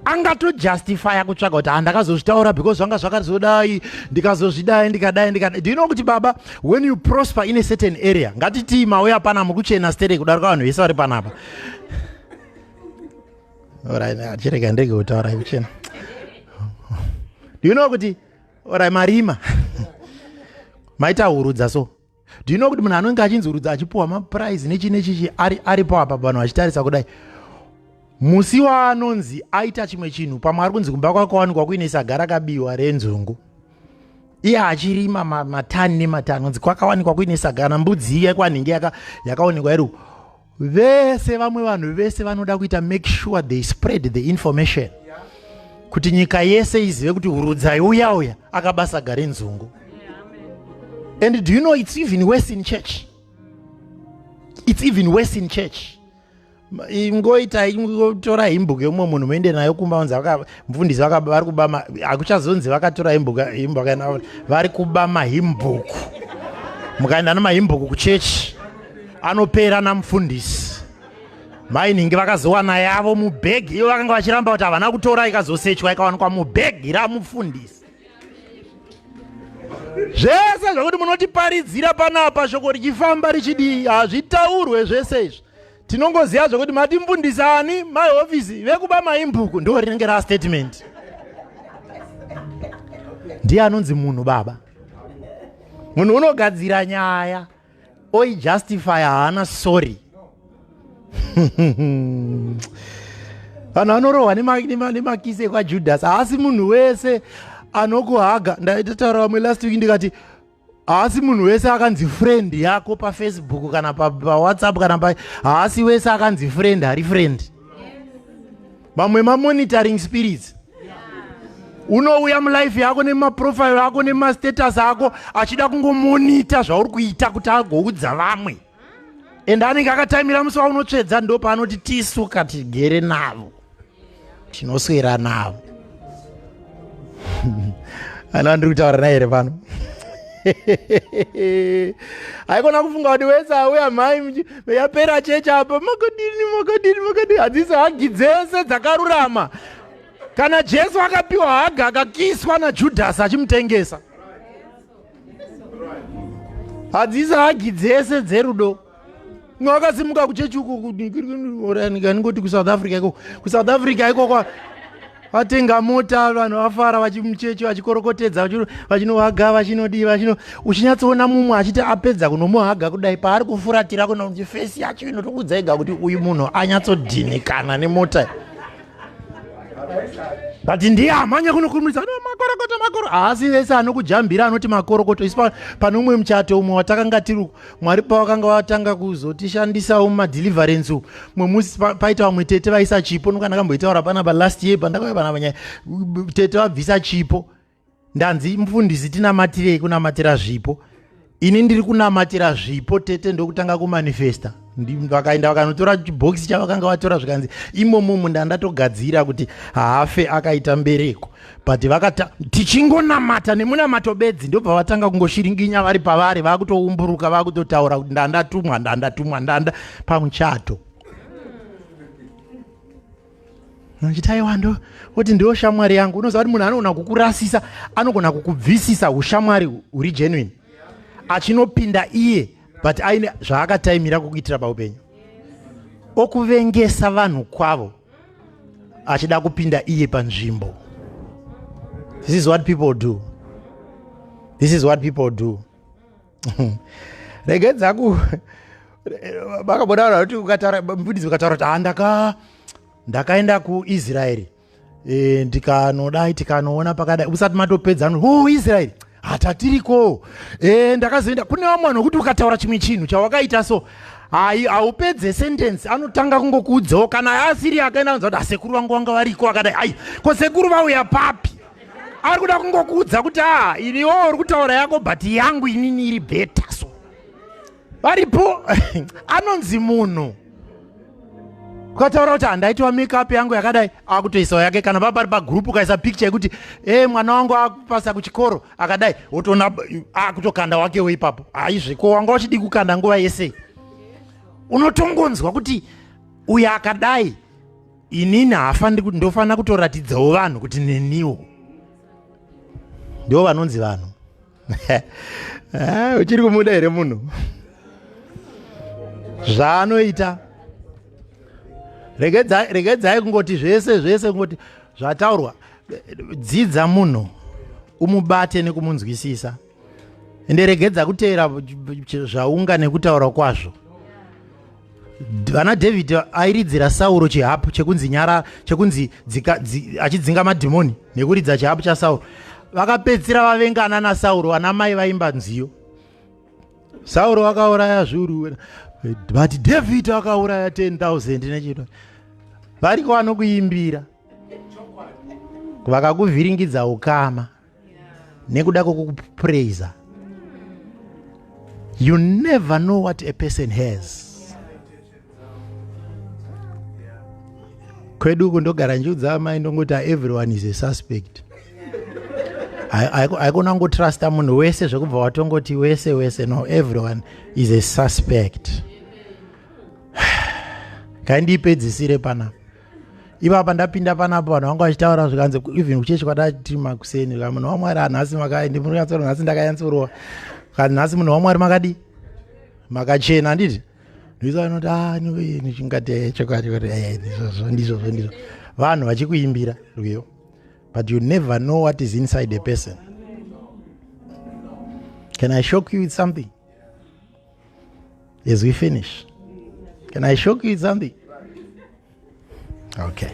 Angatojustifya kutsvaga kuti handakazozvitaura because zvanga zvakazodai, ndikazozvidai, ndikadai, ndikadai. Do you know kuti baba, when you prosper in a certain area, ngatitii mauya pana mukuchena stereki kudarika vanhu vese vari panapa. Alright, chirega ndege kutaura kuchena. Do you know kuti, alright, marima maita hurudza so, do you know kuti munhu anonge achinzi hurudza achipiwa maprize nechi nechichi aripo apa, vanhu vachitarisa kudai, musi waanonzi aita chimwe chinhu, pamwe ari kunzi kumba kwakawanikwa kuine saga rakabiwa renzungu, iye achirima matani nematani, kunzi kwakawanikwa kuine saga kana mbudzi iya kwanhingi yakaonekwa iri, vese vamwe vanhu vese vanoda kuita make sure they spread the information kuti nyika yese izive kuti hurudzai uya uya akaba saga renzungu. And do you know it's even worse in church? It's even worse in church. Ingoita ingotora hymnbook yemumwe munhu, muende nayo kumba, unzi mufundisi vari kuba. Hakuchazonzi vakatora hymnbook, vari kuba mahymnbook. Mukaenda nemahymnbook kuchechi, anopera namufundisi. Mainhingi vakazowana yavo mubhegi, ivo vakanga vachiramba kuti havana kutora, ikazosechwa ikawanikwa mubhegi ramufundisi. Zvese zvokuti munotiparidzira panapa, shoko richifamba richidii, hazvitaurwe zvese izvi. Tinongoziva zvokuti mati mufundisi ani, mahofisi vekuba mahymnbook, ndo rinenge rastatement. Ndiye anonzi munhu baba. Munhu unogadzira nyaya oijustify, haana sorry. Vanhu vanorohwa nemakisi ekwaJudas. Haasi munhu wese anokuhaga. Ndaitaura vamwe last week, ndikati haasi munhu wese akanzi friend yako paFacebook kana paWhatsApp kana pa, haasi wese akanzi friend ari friend. Vamwe mamonitoring spirits. Unouya mulife yako nemaprofile ako nemastatus ako achida kungomonita zvauri kuita kuti agoudza vamwe, and anenge akataimira musi waunotsvedza, ndo paanoti tisu katigere navo, tinoswera navo. Ana ndiri kutaura naye here pano? Haikona kufunga kuti wese auya, mhai, yapera chechi apa, makadini, makadini, makadini. Hadzisi hug dzese dzakarurama. Kana Jesu akapiwa hug akakiswa naJudhasi achimutengesa. Hadzisi hug dzese dzerudo. Mwe wakasimuka kuchechi uko, ningoti kuSouth Africa ikoko, kuSouth Africa ikoko, vatenga mota, vanhu vafara vachimuchechi, vachikorokotedza, vachinohaga, vachinodii, vachino, uchinyatsoona mumwe achiti apedza kunomuhaga kudai, paari kufuratira kuna kuti face yacho inotokudza ega kuti uyu munhu anyatsodhinikana nemota, but ndiye amhanya kunokurumidza, makorokoto, makoro. Haasi vese anokujambira anoti makorokoto. Isi pane umwe muchato umwe watakanga tiri, Mwari pavakanga vatanga kuzotishandisawo mumadeliverance, umwe musi paita vamwe tete vaisa chipo. Noka ndakamboitaura panapa last year pandakauya panapa nyaya, tete vabvisa chipo, ndanzi mufundisi tinamatirei, kunamatira zvipo. Ini ndiri kunamatira zvipo tete ndokutanga kumanifesta. Vakaenda vakanotora chibhokisi chavakanga vatora zvikanzi imomo munda ndatogadzira kuti haafe akaita mbereko. But vakata tichingonamata nemunamato bedzi ndobva vatanga kungoshiringinya vari pavari vakutoumburuka vakutotaura kuti ndandatumwa ndandatumwa ndanda pamuchato. Achiti aiwa ndo oti ndiyo shamwari yangu. Unoziva kuti munhu anogona kukurasisa, anogona kukubvisisa ushamwari huri genuine achinopinda iye but aine zvaakataimira kukuitira paupenyu, okuvengesa vanhu kwavo achida kupinda iye panzvimbo. This is what people do. This is what people do. Regedza ku vakabodaura kuti ukataura mufundisi ukataura kuti ah, ndaka ndakaenda kuIsraeri e, ndikanodai tikanoona pakadai usati matopedza ano oh Israeri hatatiriko e, ndakazoenda kune vamwe vanhu vokuti ukataura chimwe chinhu chawakaita so hai haupedze sentence anotanga kungokuudzawo kana asiri akaenda anonzwa kuti asekuru vangu vanga variko akadai ai ko sekuru vauya papi ari kuda kungokuudza kuti a ah, iniwo uri kutaura yako but yangu inini iri beta so varipo anonzi munhu ukataura kuti handaitiwa makeup yangu yakadai akutoisawo yake kana papa pari pagroup ukaisa picture yekuti e mwana wangu akupasa kuchikoro akadai wotoona akutokanda wakewo ipapo aizve ko wanga uchidi kukanda nguva yese unotongonzwa kuti uyo akadai inini haafaniri kuti ndofanira kutoratidzawo vanhu kuti neniwo ndivo vanonzi vanhu. Ah, uchiri kumuda here munhu zvaanoita? Regedzai kungoti zvese zvese kungoti zvataurwa. Dzidza munhu umubate nekumunzwisisa, ende regedza kuteera zvaunga nekutaura kwazvo. Vana David airidzira Sauro chihapu chekunzi nyara, chekunzi achidzinga madhimoni nekuridza chihapu chaSauro. Vakapedzisira vavengana naSauro. Vana mai vaimba nziyo, Sauro akauraya zviuru but David akauraya 10,000 nechino. Variko vanokuimbira vakakuvhiringidza ukama nekuda kwekukupraiser. You never know what a person has. Kwedu uku ndogara njiudza amai ndongoti everyone is a suspect. Haikona kungotrusta munhu wese zvekubva watongoti wese wese. No, everyone is a suspect. Kaindipedzisire panapa ipapa ndapinda panapa vanhu vanga vachitaura zvikanzi even kuchechi kwadati makuseni munhu wamwari anhasi makaindimunyatsoro nhasi ndakanyatsorova kanzi nhasi munhu wamwari makadii makachena handiti ndisa vanoti ah, nichingati chokwadi kuti ndizvozvo ndizvozvo ndizvo vanhu vachikuimbira rwiyo but you never know what is inside a person. Can I shock you with something as we finish? Can I shock you with something? Okay.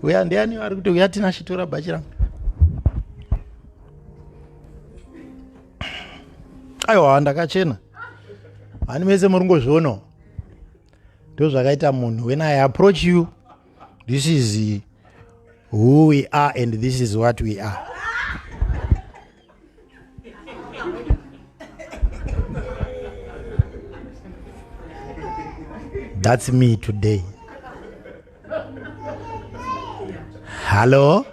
Uya ndiani ari kuti uya tina chitora bhachi rangu? Aiwa ndakachena. Hani mese muri ngozvionawo. Ndozvakaita munhu. When I approach you, this is who we are and this is what we are. That's me today. Hello?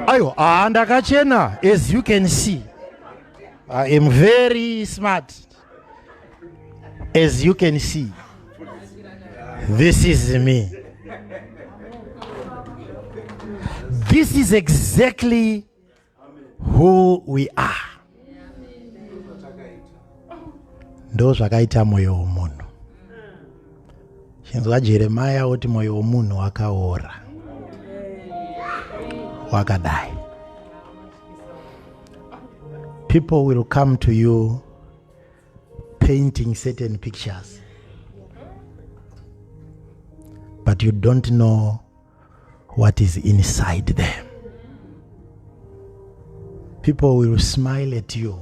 Ayo, ah, ndakachena as you can see. I am very smart. As you can see. This is me. This is exactly who we are. Ndo zvakaita moyo womunhu. Chinzwa Jeremiah oti moyo womunhu wakaora. Wakadai. People will come to you painting certain pictures, but you don't know what is inside them. People will smile at you,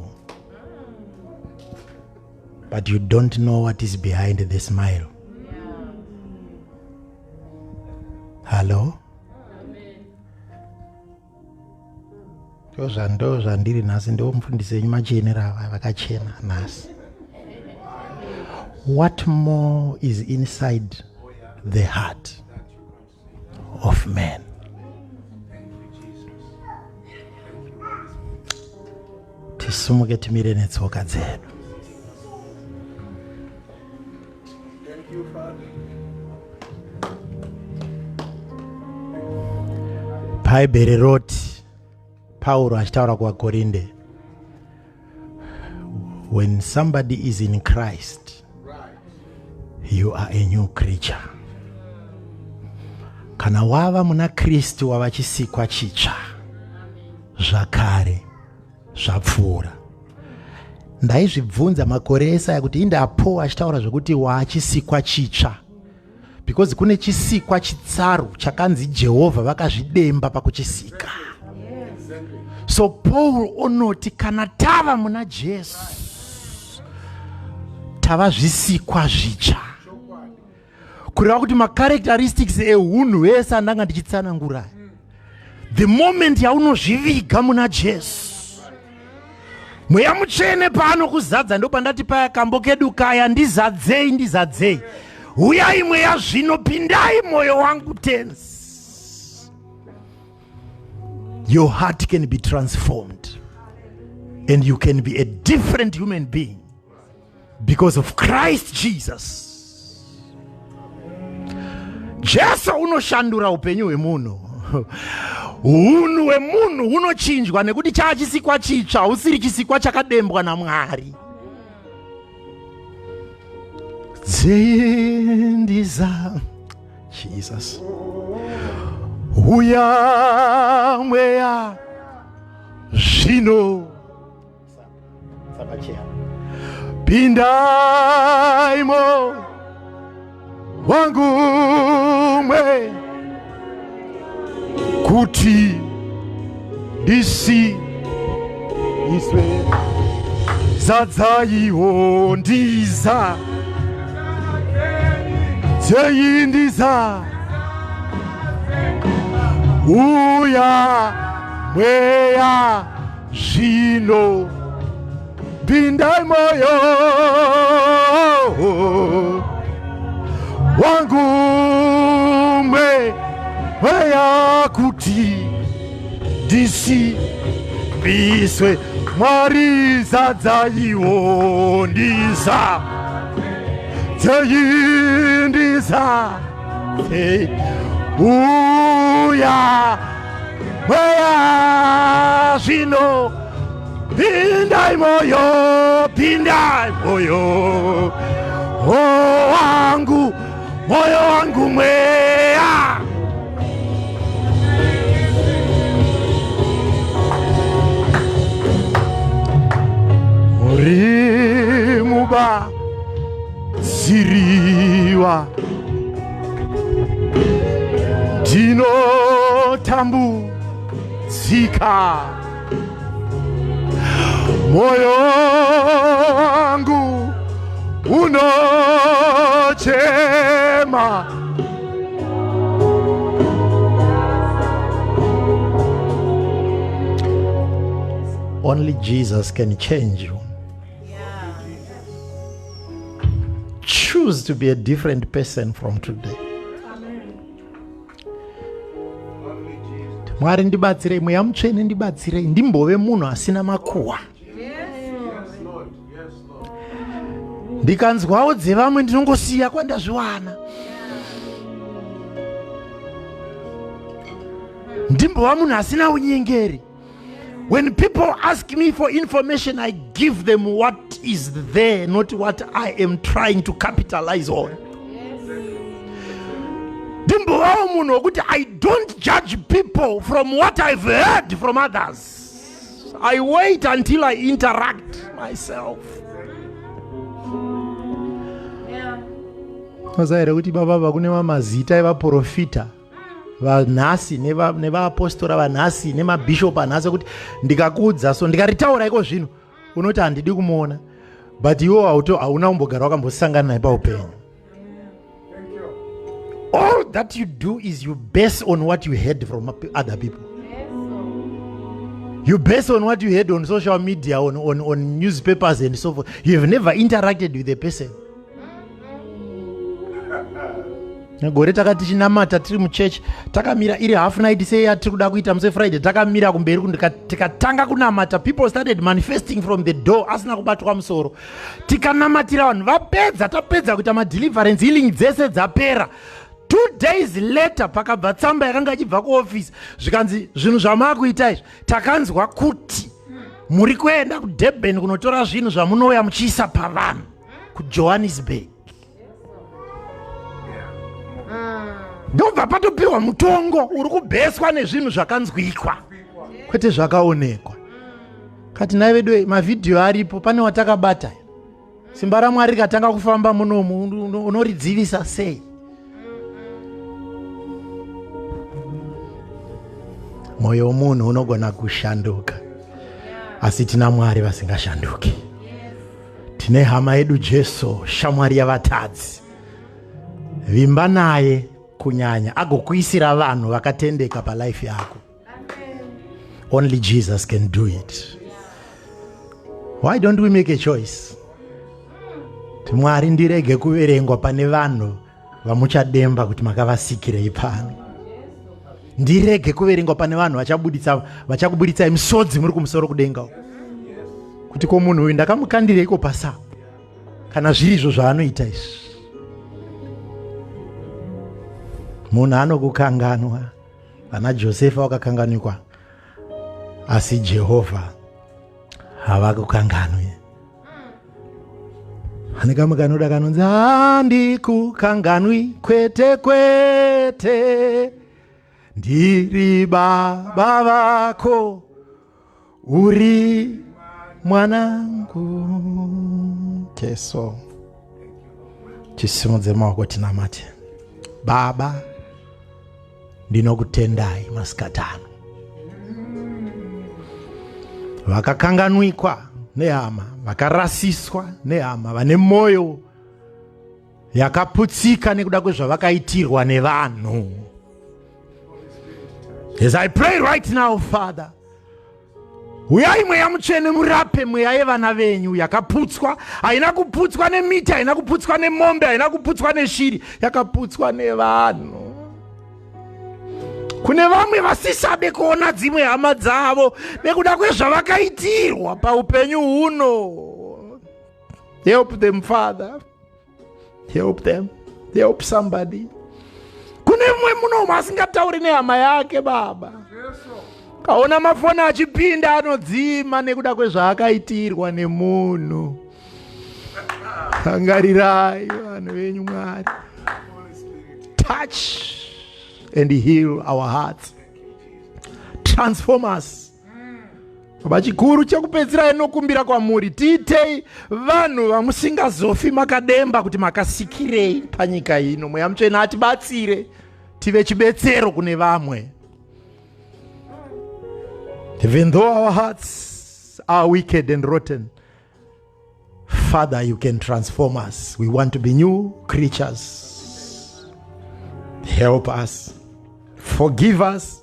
but you don't know what is behind the smile. Hello? Ndozvando zvandiri nhasi, ndo mufundisi wenyu machenera ava vakachena nhasi. What more is inside the heart of man? Tisumuke timire netsoka dzedu. Bhaibheri roti Pauro achitaura kuvaKorinde, when somebody is in Christ, you are a new creature. Kana wava muna Kristu wava chisikwa chitsva, zvakare zvapfuura. Ndaizvibvunza makore ese aya kuti inda Paul achitaura zvekuti waachisikwa chitsva, because kune chisikwa chitsaru chakanzi Jehovha vakazvidemba pakuchisika. So Paul onoti kana tava muna Jesu tava zvisikwa zvitsva, kureva kuti macharacteristics ehunhu ese andanga ndichitsanangura, the moment yaunozviviga muna Jesu, Mweya Mutsvene paanokuzadza, ndopandati paya kambo kedu kaya, ndizadzei, ndizadzei, huyai Mweya zvino, pindai mwoyo wangu tenzi. Your heart can be transformed and you can be a different human being because of Christ Jesus. Jesu unoshandura upenyu hwemunhu. Hunhu hwemunhu hunochinjwa nekuti chaa chisikwa chitsva, usiri chisikwa chakadembwa naMwari. Dzindiza Jesus, huya Mweya zvino, pindaimo wangu mwe kuti ndisi iswe, zadzaiwo ndiza dzei ndiza, uya Mweya zvino, pindai moyo wangu mwe mweya kuti ndisi biswe. Mwari zadzaiwo ndiza dzei ndiza dzei, uya Mweya zvino, pindai moyo, pindai moyo wangu, moyo wangu Mweya. Muri mubatsiriwa, ndinotambudzika, moyo wangu unochema. Only Jesus can change you. Choose to be a different person from today. Mwari ndibatsirei, Mweya Mutsvene ndibatsirei, ndimbove munhu asina makuhwa. Ndikanzwawo dzevamwe ndinongosiya kwandazviwana. Ndimbova munhu asina unyengeri. When people ask me for information, I give them what is there, not what I am trying to capitalize on. Ndimbovawo munhu wekuti I don't judge people from what I've heard from others. I wait until I interact myself. Maziva here kuti baba vakune mamazita evaprofita vanhasi nevaapostora vanhasi nemabhishopu anhasi ekuti ndikakuudza so ndikaritaura iko zvino unoti handidi kumuona, but iwo hauna kumbogara wakambosangana naye paupenyu. All that you do is you base on what you heard from other people. You base on what you heard on social media, on newspapers and so forth. You have never interacted with a person. Gore takati tichinamata tiri muchechi, takamira iri half night sei yatiri kuda kuita musi Friday, takamira kumberi, tikatanga kunamata. People started manifesting from the door asina kubatwa musoro. Tikanamatira vanhu, vapedza, tapedza kuita madeliverance, healing dzese dzapera, 2 days later pakabva tsamba yakanga ichibva kuofisi, zvikanzi, "Zvinhu zvamaakuita izvi, takanzwa kuti muri kuenda kuDurban kunotora zvinhu zvamunouya muchiisa pavanhu kuJohannesburg." Ndobva patopiwa mutongo uri kubheswa nezvinhu zvakanzwikwa, kwete zvakaonekwa. Kati nai vedu, mavhidhiyo aripo, pane watakabata. Simba raMwari rikatanga kufamba munomu, unoridzivisa sei? Mwoyo womunhu unogona kushanduka, asi tina Mwari vasingashanduki. Tine hama yedu Jesu, shamwari yavatadzi. Vimba naye kunyanya, agokuisira vanhu vakatendeka palife yako. Only Jesus can do it. Why don't we make a choice kuti, "Mwari, ndirege kuverengwa pane vanhu vamuchademba kuti makavasikirei pano. Ndirege kuverengwa pane vanhu vachakubuditsai misodzi muri kumusoro kudenga uko, kuti ko munhu uyu ndakamukandireiko pasa, kana zviri izvo zvaanoita izvi?" Munhu anokukanganwa. Vana Josefa vakakanganikwa, asi Jehovha havakukanganwi. Ane kamwe kanoda kanonzi, "Handikukanganwi, kwete kwete, ndiri baba vako, uri mwanangu." Jesu, tisimudze maoko tinamate. Baba, ndinokutendai masikatano. Vakakanganwikwa nehama, vakarasiswa nehama, vane mwoyo yakaputsika nekuda kwezvavakaitirwa nevanhu, as I pray right now, Father, uyai Mweya Mutsvene, murape mweya yevana venyu yakaputswa. Haina kuputswa nemiti, haina kuputswa nemombe, haina kuputswa neshiri, yakaputswa nevanhu. Kune vamwe vasisade kuona dzimwe hama dzavo nekuda kwezvavakaitirwa paupenyu huno. Help them, Father, help them, help somebody. Kune mumwe munomu asingatauri nehama yake, Baba. Kaona mafoni achipinda, anodzima nekuda kwezvaakaitirwa nemunhu. Rangarirai vanhu venyu, Mwari. Touch and heal our hearts, transform us, Baba. Chikuru chekupedzisira inokumbira kwamuri, tiitei vanhu vamusingazofi makademba kuti makasikirei panyika ino. Mweya Mutsvene atibatsire tive chibetsero kune vamwe. Even though our hearts are wicked and rotten, Father, you can transform us. We want to be new creatures. Help us, forgive us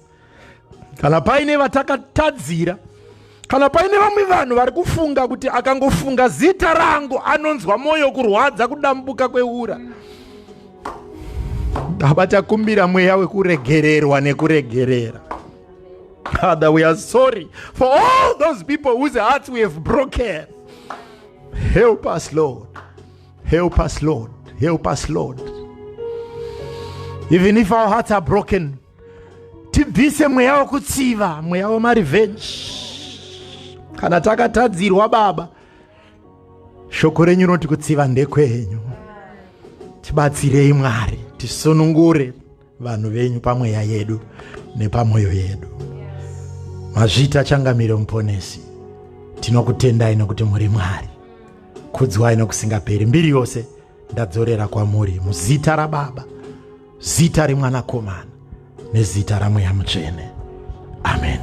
kana paine vatakatadzira, kana paine vamwe vanhu vari kufunga kuti akangofunga zita rangu anonzwa mwoyo kurwadza kudambuka kweura. Baba, takumbira mweya wekuregererwa nekuregerera. Father, we are sorry for all those people whose hearts we have broken. Help us, Lord. Help us, Lord. Help us, Lord. Even if our hearts are broken, tibvise mweya wekutsiva, mweya wemarevenge kana takatadzirwa. Baba, shoko renyu rinoti kutsiva ndekwenyu. Tibatsirei, Mwari, tisunungure vanhu venyu pamweya yedu nepamwoyo yedu. Mazvita, Changamire Muponesi. Tinokutendai nokuti muri Mwari. Kudzwai nokusingaperi. Mbiri yose ndadzorera kwamuri muzita raBaba, zita reMwanakomana nezita raMweya Mutsvene. Amen.